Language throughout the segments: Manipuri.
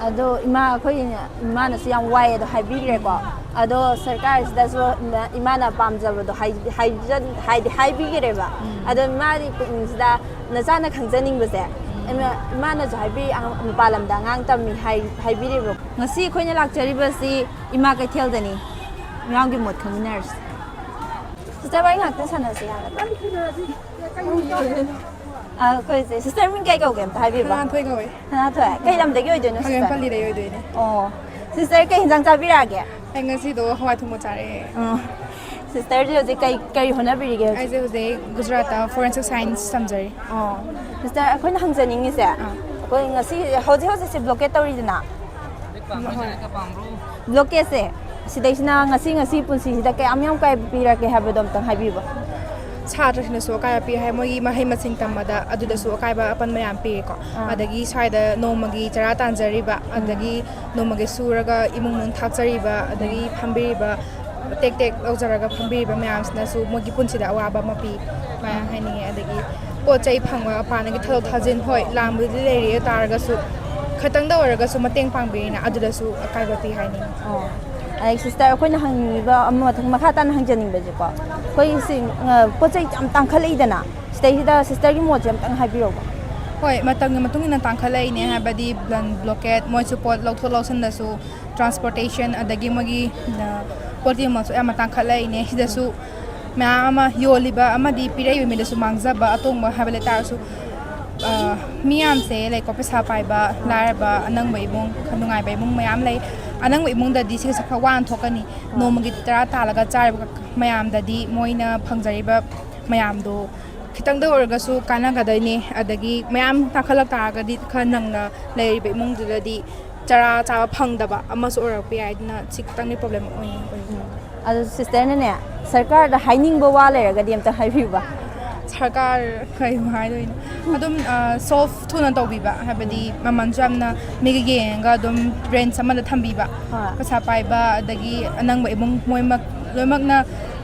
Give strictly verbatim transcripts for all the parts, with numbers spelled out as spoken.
ꯑꯗꯣ ꯏꯃꯥ, ꯑꯩꯈꯣꯏ ꯏꯃꯥꯅꯁꯨ ꯌꯥꯝ ꯋꯥꯏ ꯑꯗꯣ ꯍꯥꯏꯕꯤꯈ꯭ꯔꯦꯀꯣ꯫ ꯑꯗꯣ ꯁꯔꯀꯥꯔꯁꯤꯗꯁꯨ ꯏꯃꯥ-, ꯏꯃꯥꯅ ꯄꯥꯝꯖꯕꯗꯣ ꯍꯥꯏ-, ꯍꯥꯏꯖ-, ꯍꯥꯏꯗꯤ ꯍꯥꯏꯕꯤꯈ꯭ꯔꯦꯕ꯫ ꯑꯗꯣ ꯏꯃꯥꯒꯤ ꯄꯨꯛꯅꯤꯡꯁꯤꯗ ꯅꯆꯥꯅ ꯈꯪꯖꯅꯤꯡꯕꯁꯦ, ꯏꯃꯥ-, ꯏꯃꯥꯅꯁꯨ ꯍꯥꯏꯕꯤ-, ꯑ-, ꯃꯄꯥꯟ ꯂꯝꯗ ꯑꯉꯥꯡ ꯇꯝꯃꯤ ꯍꯥꯏ-, ꯍꯥꯏꯕꯤꯔꯤꯕ꯫ ꯉꯁꯤ ꯑꯩꯈꯣꯏꯅ ꯂꯥꯛꯆꯔꯤꯕꯁꯤ ꯏꯃꯥ ꯀꯩꯊꯦꯜꯗꯅꯤ꯫ ꯃꯌꯥꯝꯒꯤ ꯃꯣꯠ ꯈꯪꯃꯤꯟꯅꯔꯁꯤ꯫ ꯁꯤꯁꯇꯔ, ꯋꯥꯔꯤ ꯉꯥꯛꯇꯪ ꯁꯥꯟꯅꯁꯤ ꯌꯥꯒꯗ꯭ꯔꯥ? ꯑ, ꯑꯩꯈꯣꯏꯁꯦ, ꯁꯤꯁꯇꯔ ꯃꯤꯡ ꯀꯩ ꯀꯧꯒꯦ ꯑꯝꯇ ꯍꯥꯏꯕꯤꯌꯨꯕ? ꯁꯅꯥꯊꯣꯏ ꯀꯧꯋꯦ꯫ ꯁꯅꯥꯊꯣꯏ, ꯀꯩ ꯂꯝꯗꯒꯤ ꯑꯣꯏꯗꯣꯏꯅꯣ, ꯁꯤꯁꯇꯔ? ꯍꯥꯒꯟꯄꯜꯂꯤꯗꯒꯤ ꯑꯣꯏꯗꯣꯏꯅꯦ꯫ ꯑꯣ, ꯁꯤꯁꯇꯔ, ꯀꯩ ꯍꯤꯟꯖꯥꯡ ꯆꯥꯕꯤꯔꯛꯑꯒꯦ? ꯑꯩ ꯉꯁꯤꯗꯣ ꯍꯋꯥꯏ ꯊꯣꯡꯕ ꯆꯥꯔꯛꯑꯦ꯫ ꯎꯝ꯫ ꯁꯤꯁꯇꯔꯁꯦ ꯍꯧꯖꯤꯛ ꯀꯩ, ꯀꯔꯤ ꯍꯣꯠꯅꯕꯤꯔꯤꯒꯦ ꯍꯧꯖꯤꯛ? ꯑꯩꯁꯦ ꯍꯧꯖꯤꯛ ꯒꯨꯖꯔꯥꯠꯇ forensic science ꯇꯝꯖꯔꯤ꯫ ꯑꯣ, ꯁꯤꯁꯇꯔ, ꯑꯩꯈꯣꯏꯅ ꯍꯪꯖꯅꯤꯡꯉꯤꯁꯦ, ꯑꯥ꯫ ꯑꯩꯈꯣꯏ ꯉꯁꯤ, ꯍꯧꯖꯤꯛ ꯍꯧꯖꯤꯛꯁꯦ blockade ꯇꯧꯔꯤꯗꯅ? ꯍꯣꯏ꯫ Blockade ꯁꯦ, ꯁꯤꯗꯩꯁꯤꯅ ꯉꯁꯤ, ꯉꯁꯤ ꯄꯨꯟꯁꯤꯁꯤꯗ ꯀꯌꯥꯝ ꯌꯥꯝ ꯀꯥꯏꯕ ꯄꯤꯔꯛꯀꯦ ꯍꯥꯏꯕꯗꯣ ꯑꯝꯇꯪ ꯍꯥꯏꯕꯤꯌꯨꯕ꯫ ꯁꯥꯇ꯭ꯔꯁꯤꯡꯗꯁꯨ ꯑꯀꯥꯏꯕ ꯄꯤ ꯍꯥꯏ, ꯃꯣꯏꯒꯤ ꯃꯍꯩ ꯃꯁꯤꯡ ꯇꯝꯕꯗ ꯑꯗꯨꯗꯁꯨ ꯑꯀꯥꯏꯕ ꯑꯄꯟꯕ ꯌꯥꯝ ꯄꯤꯔꯦꯀꯣ꯫ ꯑꯥ꯫ ꯑꯗꯒꯤ ꯁ꯭ꯋꯥꯏꯗ ꯅꯣꯡꯃꯒꯤ ꯆꯔꯥ ꯇꯥꯟꯖꯔꯤꯕ, ꯑꯗꯒꯤ ꯅꯣꯡꯃꯒꯤ ꯁꯨꯔꯒ ꯏꯃꯨꯡ ꯃꯅꯨꯡ ꯊꯥꯛꯆꯔꯤꯕ, ꯑꯗꯒꯤ ꯐꯝꯕꯤꯔꯤꯕ, ꯇꯦꯛ ꯇꯦꯛ ꯂꯧꯖꯔꯒ ꯐꯝꯕꯤꯔꯤꯕ ꯃꯌꯥꯝꯁꯤꯅꯁꯨ ꯃꯣꯏꯒꯤ ꯄꯨꯟꯁꯤꯗ ꯑꯋꯥꯕ ꯑꯃ ꯄꯤ, ꯁꯨꯃꯥꯏꯅ ꯍꯥꯏꯅꯤꯡꯉꯦ꯫ ꯑꯗꯒꯤ ꯄꯣꯠ ꯆꯩ ꯐꯪꯕ ꯃꯄꯥꯟꯗꯒꯤ ꯊꯥꯗꯣꯛ ꯊꯥꯖꯤꯟ, ꯍꯣꯏ, ꯂꯥꯟꯕꯨꯗꯤ ꯂꯩꯔꯤ ꯇꯥꯔꯒꯁꯨ, ꯈꯤꯇꯪꯗ ꯑꯣꯏꯔꯒꯁꯨ ꯃꯇꯦꯡ ꯄꯥꯡꯕꯤꯔꯤꯅ ꯑꯗꯨꯗꯁꯨ ꯑꯀꯥꯏꯕ ꯄꯤ ꯍꯥꯏꯅꯤꯡꯉꯤ꯫ ꯑꯣ꯫ ꯑꯗꯩ ꯁꯤꯁꯇꯔ, ꯑꯩꯈꯣꯏꯅ ꯍꯪꯅꯤꯡꯉꯤꯕ ꯑꯃ ꯃꯊꯪ ꯃꯈꯥ ꯇꯥꯅ ꯍꯪꯖꯅꯤꯡꯕꯁꯦꯀꯣ, ꯑꯩꯈꯣꯏ ꯁꯤ, ꯑ, ꯄꯣꯠ ꯆꯩ ꯌꯥꯝ ꯇꯥꯡꯈꯠꯂꯛꯏꯗꯅ, ꯁꯤꯗꯩꯁꯤꯗ ꯁꯤꯁꯇꯔꯒꯤ ꯃꯣꯠꯁꯦ ꯑꯝꯇꯪ ꯍꯥꯏꯕꯤꯔꯛꯎꯕ꯫ ꯍꯣꯏ, ꯃꯇꯝꯒꯤ ꯃꯇꯨꯡ ꯏꯟꯅ ꯇꯥꯡꯈꯠꯂꯛꯏꯅꯦ, ꯍꯥꯏꯕꯗꯤ ꯕ꯭ꯂꯟ ꯕ꯭ꯂꯣꯀꯦꯠ, ꯃꯣꯏꯁꯨ ꯄꯣꯠ ꯂꯧꯊꯣꯛ ꯂꯧꯁꯤꯟꯗꯁꯨ, ꯇ꯭ꯔꯥꯟꯁꯄꯣꯔꯇꯦꯁꯟ, ꯑꯗꯒꯤ ꯃꯣꯏꯒꯤ, ꯑ, ꯄꯣꯠꯀꯤ ꯃꯃꯜꯁꯨ ꯌꯥꯝꯅ ꯇꯥꯡꯈꯠꯂꯛꯏꯅꯦ꯫ ꯁꯤꯗꯁꯨ ꯃꯌꯥꯝ ꯑꯃ ꯌꯣꯜꯂꯤꯕ ꯑꯃꯗꯤ ꯄꯤꯔꯛꯏꯕ ꯃꯤꯗꯁꯨ ꯃꯥꯡꯖꯕ, ꯑꯇꯣꯡꯕ ꯍꯥꯏꯕ ꯂꯩ ꯇꯥꯔꯁꯨ, ꯑ, ꯃꯤ ꯌꯥꯝꯁꯦ ꯂꯩꯀꯣ, ꯄꯩꯁꯥ ꯄꯥꯏꯕ, ꯂꯥꯏꯔꯕ, ꯑꯅꯪꯕ ꯏꯃꯨꯡ, ꯈꯔ ꯅꯨꯡꯉꯥꯏꯕ ꯏꯃꯨꯡ ꯃꯌꯥꯝ ꯂꯩ꯫ ꯑꯅꯪꯕ ꯏꯃꯨꯡꯗꯗꯤ ꯁꯤꯒꯤꯁꯦ ꯈꯔ ꯋꯥꯅ ꯊꯣꯛꯀꯅꯤ꯫ ꯅꯣꯡꯃꯒꯤ ꯇꯔꯥ ꯇꯥꯜꯂꯒ ꯆꯥꯔꯤꯕ ꯃꯌꯥꯝꯗꯗꯤ ꯃꯣꯏꯅ ꯐꯪꯖꯔꯤꯕ ꯃꯌꯥꯝꯗꯣ ꯈꯤꯇꯪꯗ ꯑꯣꯏꯔꯒꯁꯨ ꯀꯥꯟꯅꯒꯗꯣꯏꯅꯦ꯫ ꯑꯗꯒꯤ ꯃꯌꯥꯝ ꯇꯥꯡꯈꯠꯂꯛ ꯇꯥꯔꯒꯗꯤ ꯈꯔ ꯅꯪꯅ ꯂꯩꯔꯤꯕ ꯏꯃꯨꯡꯗꯨꯗꯗꯤ ꯆꯔꯥ ꯆꯥꯕ ꯐꯪꯗꯕ ꯑꯃꯁꯨ ꯑꯣꯏꯔꯛꯄ ꯌꯥꯏ꯫ ꯑꯗꯨꯅ ꯁꯤ ꯈꯤꯇꯪꯗꯤ ꯄ꯭ꯔꯣꯕ꯭ꯂꯦꯝ ꯑꯣꯏꯅꯤ, ꯑꯣꯏꯅꯤ꯫ ꯑꯗꯣ ꯁꯤꯁꯇꯔꯅꯅꯦ, ꯁꯔꯀꯥꯔꯗ ꯍꯥꯏꯅꯤꯡꯕ ꯋꯥ ꯂꯩꯔꯒꯗꯤ ꯑꯝꯇ ꯍꯥꯏꯕꯤꯌꯨꯕ꯫ ꯁꯔꯀꯥꯔ ꯀꯩ ꯍꯥꯏꯗꯣꯏꯅꯣ? ꯑꯗꯨꯝ, ꯑ, ꯁꯣꯜꯕ ꯊꯨꯅ ꯇꯧꯕꯤꯕ, ꯍꯥꯏꯕꯗꯤ ꯃꯃꯜꯁꯨ ꯌꯥꯝꯅ ꯃꯤꯒ ꯌꯦꯡꯉꯒ ꯑꯗꯨꯝ ꯔꯦꯟꯖ ꯑꯃꯗ ꯊꯝꯕꯤꯕ꯫ ꯍꯣꯏ꯫ ꯄꯩꯁꯥ ꯄꯥꯏꯕ ꯑꯗꯒꯤ ꯑꯅꯪꯕ ꯏꯃꯨꯡ ꯃꯣꯏꯃꯛ ꯂꯣꯏꯅꯃꯛꯅ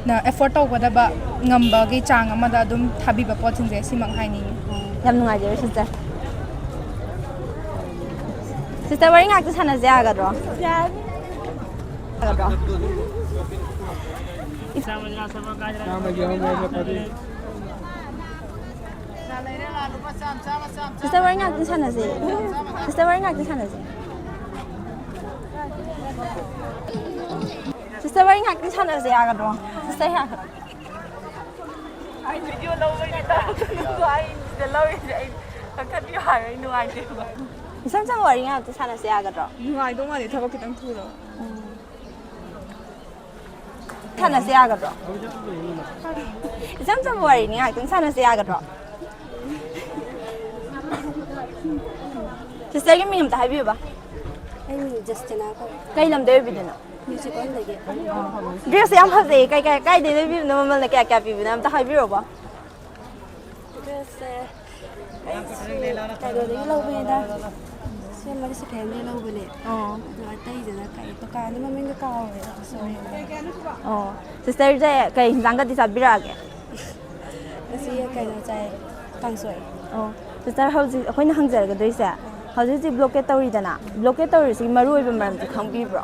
ꯅ ꯑꯦꯐꯣꯔꯗ ꯇꯧꯒꯗꯕ ꯉꯝꯕꯒꯤ ꯆꯥꯡ ꯑꯃꯗ ꯑꯗꯨꯝ ꯊꯥꯕꯤꯕ ꯄꯣꯠꯁꯤꯡꯁꯦ ꯁꯤꯃꯛ ꯍꯥꯏꯅꯤꯡꯉꯤ꯫ ꯌꯥꯝ ꯅꯨꯡꯉꯥꯏꯖꯔꯦ ꯁꯤꯁꯇꯔ꯫ ꯁꯤꯁꯇꯔ, ꯋꯥꯔꯤ ꯉꯥꯛꯇ ꯁꯥꯟꯅꯁꯦ ꯌꯥꯒꯗ꯭ꯔꯣ? ꯌꯥꯒꯗ꯭ꯔꯣ? ꯁꯤꯁꯇꯔ, ꯋꯥꯔꯤ ꯉꯥꯛꯇ ꯁꯥꯟꯅꯁꯦ꯫ ꯁꯤꯁꯇꯔ, ꯋꯥꯔꯤ ꯉꯥꯛꯇ ꯁꯥꯟꯅꯁꯦ꯫ ꯁꯤꯁꯇꯔ, ꯋꯥꯔꯤ ꯉꯥꯛꯇ ꯁꯥꯟꯅꯁꯦ ꯌꯥꯒꯗ꯭ꯔꯣ? ꯁꯤꯁꯇꯔ, ꯌꯥꯒꯗ꯭ꯔꯣ? ꯑꯩ ꯚꯤꯗꯤꯑꯣ ꯂꯧꯕꯒꯤ ꯇꯥꯏꯞꯇ ꯑꯩ ꯁꯤꯗ ꯂꯧꯔꯤꯁꯦ ꯑꯩ ꯀꯛꯊꯠꯄꯤꯌꯨ ꯍꯥꯏꯔ ꯑꯩ ꯅꯨꯡꯉꯥꯏꯇꯦꯕ꯫ ꯏꯆꯝ ꯆꯝꯕ ꯋꯥꯔꯤ ꯉꯥꯛꯇ ꯁꯥꯟꯅꯁꯦ ꯌꯥꯒꯗ꯭ꯔꯣ? ꯅꯨꯡꯉꯥꯏꯗꯧ ꯃꯥꯜꯂꯦ, ꯊꯕꯛ ꯈꯤꯇꯪ ꯊꯨꯔꯣ꯫ ꯁꯥꯟꯅꯁꯦ ꯌꯥꯒꯗ꯭ꯔꯣ? ꯏꯆꯝ ꯆꯝꯕ ꯋꯥꯔꯤꯅꯤ, ꯉꯥꯏꯍꯥꯛꯇꯪ ꯁꯥꯟꯅꯁꯦ ꯌꯥꯒꯗ꯭ꯔꯣ? ꯁꯤꯁꯇꯔꯒꯤ ꯃꯤꯡ ꯑꯝꯇ ꯍꯥꯏꯕꯤꯌꯨꯕ꯫ ꯑꯩ ꯃꯤꯡ ꯖꯁꯇꯤꯅꯥ ꯀꯧꯏ꯫ ꯀꯩ ꯂꯝꯗꯩ ꯑꯣꯏꯕꯤꯗꯣꯏꯅꯣ? ꯃ꯭ꯌꯨꯖꯤꯛ ꯑꯣꯟꯗꯒꯤ꯫ ꯗ꯭ꯔꯦꯁꯁꯦ ꯌꯥꯝ ꯐꯖꯩꯌꯦ꯫ ꯀꯩ, ꯀꯩ, ꯀꯥꯏꯗꯩ ꯂꯩꯕꯤꯕꯅꯣ? ꯃꯃꯜꯅ ꯀꯌꯥ, ꯀꯌꯥ ꯄꯤꯕꯅꯣ? ꯑꯝꯇ ꯍꯥꯏꯕꯤꯔꯛꯎꯕ꯫ ꯗ꯭ꯔꯦꯁꯁꯦ ꯑꯩꯁꯨ ꯀꯩꯅꯣꯗꯒꯤ ꯂꯧꯕꯅꯤꯗ꯫ ꯁꯤ ꯑꯃꯗꯤ ꯁꯦꯀꯦꯟ ꯍꯦꯟꯗꯒꯤ ꯂꯧꯕꯅꯦ꯫ ꯑꯣ꯫ ꯑꯗꯣ ꯑꯇꯩꯗꯨꯅ ꯀꯩ ꯗꯨꯀꯥꯟꯗꯨ ꯃꯃꯤꯡꯗꯣ ꯀꯥꯎꯔꯦ꯫ ꯁꯣꯔꯤ꯫ ꯑꯣ꯫ ꯁꯤꯁꯇꯔꯁꯦ ꯀꯩ ꯍꯤꯟꯖꯥꯡꯒꯗꯤ ꯆꯥꯕꯤꯔꯛꯑꯒꯦ? ꯉꯁꯤ ꯀꯩꯅꯣ ꯆꯥꯏ, ꯀꯥꯡꯁꯣꯏ꯫ ꯑꯣ꯫ ꯁꯤꯁꯇꯔ, ꯍꯧꯖꯤꯛ ꯑꯩꯈꯣꯏꯅ ꯍꯪꯖꯔꯛꯀꯗꯣꯏꯁꯦ, ꯍꯧꯖꯤꯛ ꯍꯧꯖꯤꯛ ꯕ꯭ꯂꯣꯀꯦꯠ ꯇꯧꯔꯤꯗꯅ, ꯕ꯭ꯂꯣꯀꯦꯠ ꯇꯧꯔꯤꯁꯤꯒꯤ ꯃꯔꯨꯑꯣꯏꯕ ꯃꯔꯝꯁꯦ ꯈꯪꯕꯤꯕ꯭ꯔꯣ?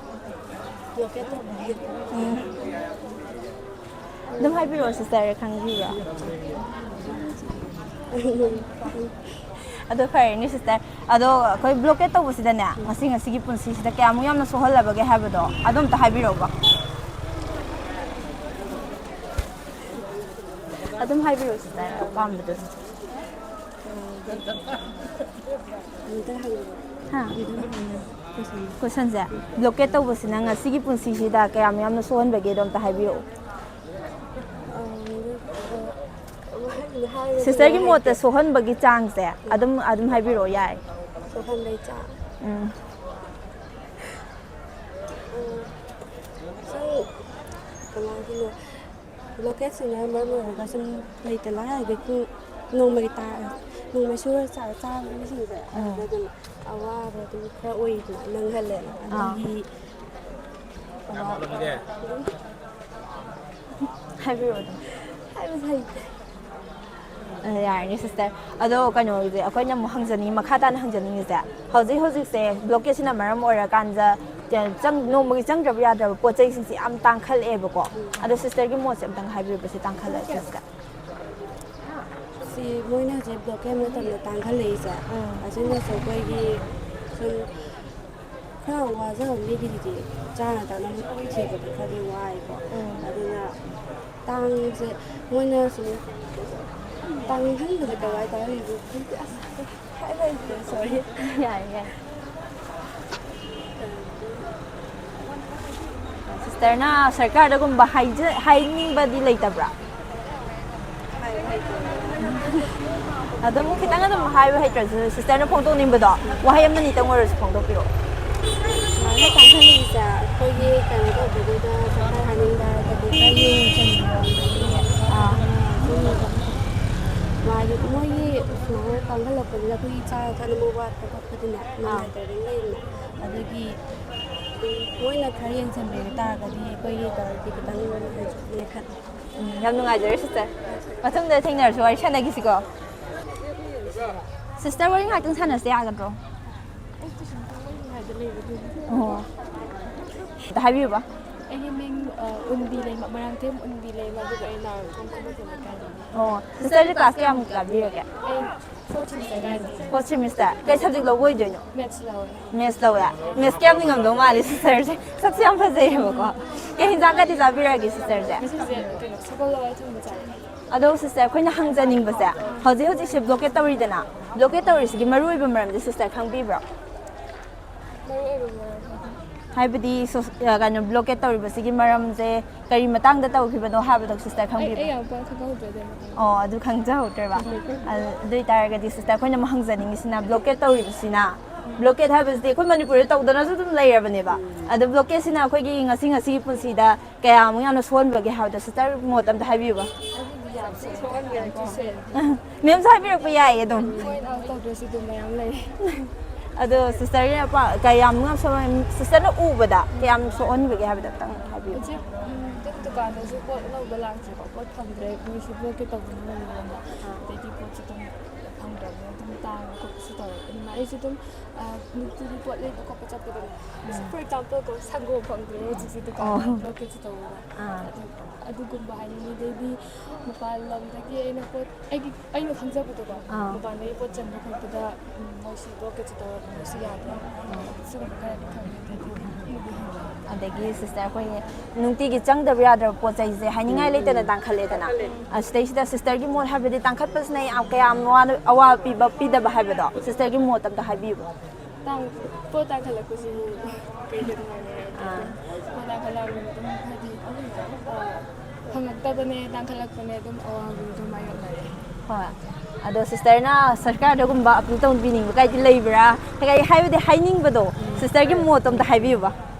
ꯕ꯭ꯂꯣꯀꯦꯠ ꯇꯧꯕꯒꯤ꯫ ꯎꯝ꯫ ꯑꯗꯨꯝ ꯍꯥꯏꯕꯤꯔꯛꯑꯣ ꯁꯤꯁꯇꯔ, ꯈꯪꯕꯤꯕ꯭ꯔꯣ? ꯑꯗꯣ ꯐꯔꯦꯅꯦ ꯁꯤꯁꯇꯔ, ꯑꯗꯣ ꯑꯩꯈꯣꯏ ꯕ꯭ꯂꯣꯀꯦꯠ ꯇꯧꯕꯁꯤꯗꯅꯦ, ꯉꯁꯤ, ꯉꯁꯤꯒꯤ ꯄꯨꯟꯁꯤꯁꯤꯗ ꯀꯌꯥꯃꯨꯛ ꯌꯥꯝꯅ ꯁꯣꯛꯍꯜꯂꯕꯒꯦ ꯍꯥꯏꯕꯗꯣ ꯑꯗꯣ ꯑꯝꯇ ꯍꯥꯏꯕꯤꯔꯛꯎꯕ꯫ ꯑꯗꯨꯝ ꯍꯥꯏꯕꯤꯔꯛꯑꯣ ꯁꯤꯁꯇꯔ, ꯑꯄꯥꯝꯕꯗꯨ꯫ ꯑꯝꯇ ꯍꯪꯉꯣ꯫ ꯍꯥ? ꯀꯣꯏꯁꯟꯁꯦ, ꯕ꯭ꯂꯣꯀꯦꯠ ꯇꯧꯕꯁꯤꯅ ꯉꯁꯤꯒꯤ ꯄꯨꯟꯁꯤꯁꯤꯗ ꯀꯌꯥꯝ ꯌꯥꯝꯅ ꯁꯣꯛꯍꯟꯕꯒꯦꯗꯣ ꯑꯝꯇ ꯍꯥꯏꯕꯤꯔꯛꯑꯣ꯫ ꯑꯝ, ꯑ, ꯍꯥꯏꯕꯗꯤ ꯁꯤꯁꯇꯔꯒꯤ ꯃꯣꯠꯇ ꯍꯩꯇꯦ꯫ ꯁꯣꯛꯍꯟꯕꯒꯤ ꯆꯥꯡꯁꯦ ꯑꯗꯨꯝ, ꯑꯗꯨꯝ ꯍꯥꯏꯕꯤꯔꯛꯑꯣ ꯌꯥꯏ꯫ ꯁꯣꯛꯍꯟꯕꯒꯤ ꯆꯥꯡ꯫ ꯎꯝ꯫ ꯎꯝ, ꯁꯨꯝ ꯀꯃꯥꯏ ꯍꯥꯏꯗꯣꯏꯅꯣ? ꯕ꯭ꯂꯣꯀꯦꯠꯁꯤꯅ ꯃꯔꯝ ꯑꯣꯏꯔꯒ ꯁꯨꯝ ꯂꯩꯇ ꯂꯥꯏꯔꯗꯒꯤ ꯅꯣꯡꯃꯒꯤ ꯇꯥ-, ꯅꯣꯡꯃꯒꯤ ꯁꯨꯔ ꯆꯥꯔ ꯆꯥꯕ ꯃꯤꯁꯤꯡꯁꯦ, ꯎꯝ꯫ ꯑꯗꯨꯗ ꯑꯗꯨꯝ ꯑꯋꯥꯕ ꯑꯗꯨꯝ ꯈꯔ ꯑꯣꯏꯗꯅ ꯅꯪꯍꯜꯂꯦꯅ꯫ ꯑꯥ꯫ ꯑꯗꯨꯒꯤ ꯑꯋꯥꯕ ꯑꯗꯨꯝ ꯍꯥꯏꯕꯤꯔꯛꯑꯣ ꯑꯗꯨꯝ꯫ ꯍꯥꯏꯕꯁꯨ ꯍꯩꯇꯦ꯫ ꯌꯥꯔꯅꯤ ꯁꯤꯁꯇꯔ꯫ ꯑꯗꯣ ꯀꯩꯅꯣꯁꯦ, ꯑꯩꯈꯣꯏꯅ ꯑꯃꯨꯛ ꯍꯪꯖꯅꯤꯡꯉꯤ, ꯃꯈꯥ ꯇꯥꯅ ꯍꯪꯖꯅꯤꯡꯉꯤꯁꯦ, ꯍꯧꯖꯤꯛ ꯍꯧꯖꯤꯛꯁꯦ ꯕ꯭ꯂꯣꯀꯦꯠꯁꯤꯅ ꯃꯔꯝ ꯑꯣꯏꯔꯀꯥꯟꯗ ꯆꯪ- ꯅꯣꯡꯃꯒꯤ ꯆꯪꯗ꯭ꯔꯕ ꯌꯥꯗ꯭ꯔꯕ ꯄꯣꯠ ꯆꯩꯁꯤꯡꯁꯦ ꯌꯥꯝ ꯇꯥꯡꯈꯠꯂꯛꯑꯦꯕꯀꯣ꯫ ꯑꯗꯣ ꯁꯤꯁꯇꯔꯒꯤ ꯃꯣꯠꯁꯦ ꯑꯝꯇꯪ ꯍꯥꯏꯕꯤꯌꯨꯕ, ꯁꯤ ꯇꯥꯡꯈꯠꯂꯛꯄꯁꯤꯗ꯫ ꯁꯤ ꯃꯣꯏꯅ ꯍꯧꯖꯤꯛ ꯕ꯭ꯂꯣꯀꯦꯠ ꯃꯇꯝꯗ ꯇꯥꯡꯈꯠꯂꯛꯏꯁꯦ, ꯑꯁꯤꯅꯁꯨ ꯑꯩꯈꯣꯏꯒꯤ ꯁꯨꯝ ꯈꯔ ꯋꯥꯖꯕ ꯃꯤꯒꯤꯗꯤ ꯆꯥꯅ ꯊꯛꯅꯕ ꯊꯤꯕꯗ ꯈꯔꯗꯤ ꯋꯥꯏꯀꯣ꯫ ꯑꯗꯨꯅ ꯇꯥꯡꯁꯦ ꯃꯣꯏꯅ ꯁꯨꯝ ꯇꯥꯡꯍꯟꯕꯁꯦ ꯀꯃꯥꯏꯅ ꯇꯧꯔꯤꯅꯣ ꯈꯪꯗꯦ꯫ ꯑꯁ, ꯍꯥꯏꯕ ꯍꯩꯇ꯭ꯔꯦ, ꯁꯣꯔꯤ꯫ ꯌꯥꯏ, ꯌꯥꯏ꯫ ꯁꯤꯁꯇꯔꯅ ꯁꯔꯀꯥꯔꯗꯒꯨꯝꯕ ꯍꯥꯏꯖ- ꯍꯥꯏꯅꯤꯡꯕꯗꯤ ꯂꯩꯇꯕ꯭ꯔꯥ? ꯑꯗꯨꯝ ꯈꯤꯇꯪ ꯑꯗꯨꯝ ꯍꯥꯏꯕ ꯍꯩꯇ꯭ꯔꯁꯨ, ꯁꯤꯁꯇꯔꯅ ꯐꯣꯡꯗꯣꯛꯅꯤꯡꯕꯗꯣ ꯋꯥꯍꯩ ꯑꯃ ꯑꯅꯤꯇꯪ ꯑꯣꯏꯔꯁꯨ ꯐꯣꯡꯗꯣꯛꯄꯤꯔꯛꯑꯣ꯫ ꯁꯨꯃꯥꯏꯅ ꯇꯥꯡꯈꯠꯂꯛꯏꯁꯦ ꯑꯩꯈꯣꯏꯒꯤ ꯀꯩꯅꯣ ꯇꯧꯕꯗꯨꯗ ꯁꯔꯀꯥꯔ ꯍꯥꯏꯅꯤꯡꯕ ꯍꯥꯏꯔꯒꯗꯤ ꯈꯔ ꯌꯦꯡꯁꯤꯟꯕꯤꯌꯣ꯫ ꯑꯥ꯫ ꯑꯗꯨꯝ ꯃꯥꯒꯤ ꯃꯣꯏꯒꯤ ꯁꯨꯃꯥꯏꯅ ꯇꯥꯡꯈꯠꯂꯛꯄꯗꯨꯗ ꯑꯩꯈꯣꯏꯒꯤ ꯆꯥꯅ ꯊꯛꯅꯕ ꯋꯥꯠꯄ ꯈꯣꯠꯄꯗꯨꯅꯦ, ꯅꯨꯡꯉꯥꯏꯇꯕ ꯑꯗꯨꯝ ꯂꯩꯗꯅ꯫ ꯑꯗꯨꯒꯤ ꯃꯣꯏꯅ ꯈꯔ ꯌꯦꯡꯁꯤꯟꯕꯤꯕ ꯇꯥꯔꯒꯗꯤ ꯑꯩꯈꯣꯏꯒꯤ ꯇꯧꯔꯗꯤ ꯈꯤꯇꯪ ꯂꯩꯈꯠꯂꯦ꯫ ꯎꯝ, ꯌꯥꯝ ꯅꯨꯡꯉꯥꯏꯖꯔꯦ ꯁꯤꯁꯇꯔ꯫ ꯃꯊꯪꯗ ꯊꯦꯡꯅꯔꯁꯨ ꯋꯥꯔꯤ ꯁꯥꯟꯅꯈꯤꯁꯤꯀꯣ꯫ ꯁꯤꯁꯇꯔ, ꯋꯥꯔꯤ ꯉꯥꯛꯇꯪ ꯁꯥꯟꯅꯁꯦ ꯌꯥꯒꯗ꯭ꯔꯣ? ꯑꯣ꯫ ꯑꯝꯇ ꯍꯥꯏꯕꯤꯌꯨꯕ꯫ ꯑꯩꯒꯤ ꯃꯤꯡ ꯑ, ꯎꯟꯕꯤ ꯂꯩꯃ, ꯃꯣꯏꯔꯥꯡꯊꯦꯝ ꯎꯟꯕꯤ ꯂꯩꯃ, ꯑꯗꯨꯒ ꯑꯩ ꯅꯥꯎꯔꯦꯝꯊꯣꯡ ꯈꯨꯃꯟꯊꯦꯝ ꯂꯩꯀꯥꯏꯗꯒꯤ꯫ ꯑꯣ, ꯁꯤꯁꯇꯔꯁꯦ ꯀ꯭ꯂꯥꯁ ꯀꯌꯥꯃꯨꯛ ꯀꯥꯕꯤꯔꯒꯦ? ꯑꯩ ꯐꯣꯔꯠ ꯁꯦꯃꯤꯁꯇꯔ ꯀꯥꯏꯗ꯫ Fourth semester. ꯀꯩ ꯁꯕꯖꯦꯛ ꯂꯧꯕ ꯑꯣꯏꯗꯣꯏꯅꯣ? ꯃꯦꯠꯁ ꯂꯧꯋꯦ꯫ ꯃꯦꯠꯁ ꯂꯧꯋꯦ꯫ ꯃꯦꯠꯁ ꯀꯌꯥꯝꯗꯤ ꯉꯝꯗꯧ ꯃꯥꯜꯂꯤ ꯁꯤꯁꯇꯔꯁꯦ? ꯁꯛꯁꯨ ꯌꯥꯝ ꯐꯖꯩꯌꯦꯕꯀꯣ꯫ ꯀꯩ ꯍꯤꯟꯖꯥꯡꯒꯗꯤ ꯆꯥꯕꯤꯔꯒꯦ ꯁꯤꯁꯇꯔꯁꯦ? ꯉꯁꯤꯁꯦ ꯀꯩꯅꯣ, ꯁꯒꯣꯜ ꯍꯋꯥꯏ ꯊꯣꯡꯕ ꯆꯥꯏ꯫ ꯑꯗꯣ ꯁꯤꯁꯇꯔ, ꯑꯩꯈꯣꯏꯅ ꯍꯪꯖꯅꯤꯡꯕꯁꯦ, ꯍꯧꯖꯤꯛ ꯍꯧꯖꯤꯛꯁꯦ ꯕ꯭ꯂꯣꯀꯦꯠ ꯇꯧꯔꯤꯗꯅ, ꯕ꯭ꯂꯣꯀꯦꯠ ꯇꯧꯔꯤꯁꯤꯒꯤ ꯃꯔꯨꯑꯣꯏꯕ ꯃꯔꯝꯁꯦ ꯁꯤꯁꯇꯔ ꯈꯪꯕꯤꯕ꯭ꯔꯣ? ꯃꯔꯨ ꯑꯣꯏꯕ ꯃꯔꯝ ꯑꯗꯨ ꯍꯥꯏꯕꯗꯤ ꯁꯣ- ꯑ, ꯀꯩꯅꯣ, ꯕ꯭ꯂꯣꯀꯦꯠ ꯇꯧꯔꯤꯕꯁꯤꯒꯤ ꯃꯔꯝꯁꯦ ꯀꯔꯤ ꯃꯇꯥꯡꯗ ꯇꯧꯈꯤꯕꯅꯣ ꯍꯥꯏꯕꯗꯣ ꯁꯤꯁꯇꯔ ꯑꯩ ꯑꯩ ꯈꯪꯕꯤꯕ꯭ꯔꯣ? ꯌꯥꯝ ꯄꯥꯛ ꯈꯪꯍꯧꯗ꯭ꯔꯦ ꯑꯗꯨꯒꯤ ꯃꯇꯥꯡꯗ꯫ ꯑꯣ, ꯑꯗꯨ ꯈꯪꯖꯍꯧꯗ꯭ꯔꯦꯕ꯫ ꯑꯗꯨ ꯑꯗꯨ ꯑꯣꯏꯇꯥꯔꯒꯗꯤ ꯁꯤꯁꯇꯔ, ꯑꯩꯈꯣꯏꯅ ꯑꯃꯨꯛ ꯍꯪꯖꯅꯤꯡꯉꯤꯁꯤꯅ, ꯕ꯭ꯂꯣꯀꯦꯠ ꯇꯧꯔꯤꯕꯁꯤꯅ, ꯕ꯭ꯂꯣꯀꯦꯠ ꯍꯥꯏꯕꯁꯤꯗꯤ ꯑꯩꯈꯣꯏ ꯃꯅꯤꯄꯨꯔꯗ ꯇꯧꯗꯅꯁꯨ ꯑꯗꯨꯝ ꯂꯩꯔꯕꯅꯦꯕ꯫ ꯑꯗꯣ ꯕ꯭ꯂꯣꯀꯦꯠꯁꯤꯅ ꯑꯩꯈꯣꯏꯒꯤ ꯉꯁꯤ ꯉꯁꯤꯒꯤ ꯄꯨꯟꯁꯤꯗ ꯀꯌꯥꯃꯨꯛ ꯌꯥꯝꯅ ꯁꯣꯛꯍꯟꯕꯒꯦ ꯍꯥꯏꯕꯗꯣ ꯁꯤꯁꯇꯔ ꯃꯣꯠ ꯑꯝꯇ ꯍꯥꯏꯕꯤꯌꯨꯕ꯫ ꯑꯗꯨꯗꯤ ꯌꯥꯝ ꯁꯣꯛꯍꯟꯈ꯭ꯔꯦꯀꯣ, ꯁꯦ꯫ ꯃꯦꯝꯁꯨ ꯍꯥꯏꯕꯤꯔꯛꯄ ꯌꯥꯏꯌꯦ ꯑꯗꯨꯝ꯫ ꯄꯣꯏꯟ ꯑꯥꯎꯠ ꯇꯧꯗ꯭ꯔꯁꯨ ꯑꯗꯨꯝ ꯃꯌꯥꯝ ꯂꯩ꯫ ꯑꯗꯣ ꯁꯤꯁꯇꯔꯒꯤ ꯑꯄꯥ- ꯀꯌꯥꯃꯨꯛ ꯌꯥꯝ ꯁꯣꯛꯍꯟ- ꯁꯤꯁꯇꯔꯅ ꯎꯕꯗ ꯀꯌꯥꯝ ꯁꯣꯛꯍꯟꯕꯒꯦ ꯍꯥꯏꯕꯗꯣ ꯑꯝꯇꯪ ꯍꯥꯏꯕꯤꯌꯨ꯫ ꯍꯧꯖꯤꯛ ꯎꯝ, ꯗꯨꯀꯥꯟꯗꯁꯨ ꯄꯣꯠ ꯑꯅꯧꯕ ꯂꯥꯛꯇ꯭ꯔꯤꯕ, ꯄꯣꯠ ꯐꯪꯗ꯭ꯔꯦ, ꯃꯣꯏꯁꯨ ꯕ꯭ꯂꯣꯀꯦꯠ ꯇꯧꯕꯅꯤꯅ ꯃꯌꯥꯝꯅ꯫ ꯑꯗꯩꯗꯤ ꯄꯣꯠꯁꯨ ꯑꯗꯨꯝ ꯐꯪꯗ꯭ꯔꯕꯅꯤꯅ ꯑꯗꯨꯝ ꯇꯥꯡꯕ ꯈꯣꯠꯄꯁꯨ ꯇꯧꯋꯦ꯫ ꯑꯗꯨꯅ ꯑꯩꯁꯨ ꯑꯗꯨꯝ, ꯑ, ꯅꯨꯡꯇꯤꯒꯤ ꯄꯣꯠ ꯂꯩꯕ ꯈꯣꯠꯄ ꯆꯠꯄꯗꯅꯦ, ꯎꯝ꯫ For example ꯀꯣ, ꯁꯪꯒꯣꯝ ꯐꯪꯗ꯭ꯔꯦ ꯍꯧꯖꯤꯛꯁꯦ ꯗꯨꯀꯥꯟꯗ, ꯑꯣ꯫ ꯕ꯭ꯂꯣꯀꯦꯠꯁꯨ ꯇꯧꯕꯅ꯫ ꯑꯥ꯫ ꯑꯗꯨ, ꯑꯗꯨꯒꯨꯝꯕ ꯍꯥꯏꯅꯤꯡꯉꯤ꯫ ꯑꯗꯩꯗꯤ ꯃꯄꯥꯟ ꯂꯝꯗꯒꯤ ꯑꯩꯅ ꯄꯣꯠ, ꯑꯩꯒꯤ, ꯑꯩꯅ ꯈꯪꯖꯕꯗꯣꯀꯣ, ꯑꯥ꯫ ꯃꯄꯥꯟꯗꯒꯤ ꯄꯣꯠ ꯆꯟꯕ ꯈꯣꯠꯄꯗ, ꯎꯝ, ꯃꯣꯏꯁꯤ ꯕ꯭ꯂꯣꯀꯦꯠꯁꯨ ꯇꯧꯔꯒ ꯃꯣꯏꯁꯨ ꯌꯥꯗꯦ꯫ ꯑꯥ꯫ ꯁꯤꯒꯨꯝꯕ ꯈꯔꯗꯤ ꯈꯪꯉꯦ, ꯑꯗꯩꯗꯤ ꯑꯗꯨꯗꯤ ꯍꯦꯟꯅ꯫ ꯑꯗꯒꯤ ꯁꯤꯁꯇꯔ ꯑꯩꯈꯣꯏꯒꯤ ꯅꯨꯡꯇꯤꯒꯤ ꯆꯪꯗꯕ ꯌꯥꯗ꯭ꯔꯕ ꯄꯣꯠ ꯆꯩꯁꯦ ꯍꯥꯏꯅꯤꯡꯉꯥꯏ ꯂꯩꯇꯅ ꯇꯥꯡꯈꯠꯂꯦꯗꯅ꯫ ꯇꯥꯡꯈꯠꯂꯦ꯫ ꯑꯁꯤꯗꯩꯁꯤꯗ ꯁꯤꯁꯇꯔꯒꯤ ꯃꯣꯠ ꯍꯥꯏꯕꯗꯤ ꯇꯥꯡꯈꯠꯄꯁꯤꯅ ꯌꯥꯝ ꯀꯌꯥꯝ ꯋꯥꯅ ꯑꯋꯥꯕ ꯄꯤꯕ ꯄꯤꯗꯕ ꯍꯥꯏꯕꯗꯣ ꯁꯤꯁꯇꯔꯒꯤ ꯃꯣꯠ ꯑꯝꯇ ꯍꯥꯏꯕꯤꯌꯨꯕ꯫ ꯇꯥꯡ-, ꯄꯣꯠ ꯇꯥꯡꯈꯠꯂꯛꯄꯁꯤꯕꯨ ꯀꯩꯗ ꯅꯨꯡꯉꯥꯏꯅ ꯂꯩꯔꯒꯦ? ꯑꯥ꯫ ꯄꯣꯠ ꯇꯥꯡꯈꯠꯂꯛꯑꯕꯅꯤꯅ ꯑꯗꯨꯝ ꯍꯥꯏꯗꯤ, ꯑ, ꯐꯪꯉꯛꯇꯕꯅꯦ, ꯇꯥꯡꯈꯠꯂꯛꯄꯅꯦ, ꯑꯗꯨꯝ ꯑꯋꯥꯕꯗꯣ ꯑꯗꯨꯝ ꯃꯥꯌꯣꯛꯅꯔꯦ꯫ ꯍꯣꯏ꯫ ꯑꯗꯣ ꯁꯤꯁꯇꯔꯅ ꯁꯔꯀꯥꯔꯗꯒꯨꯝꯕ ꯑꯄꯤꯜ ꯇꯧꯕꯤꯅꯤꯡꯕ ꯀꯥꯏꯗꯤ ꯂꯩꯕ꯭ꯔꯥ? ꯀꯩ ꯍꯥꯏꯕꯗꯤ ꯍꯥꯏꯅꯤꯡꯕꯗꯣ ꯎꯝ꯫ ꯁꯤꯁꯇꯔꯒꯤ ꯃꯣꯠꯇꯣ ꯑꯝꯇ ꯍꯥꯏꯕꯤꯌꯨꯕ꯫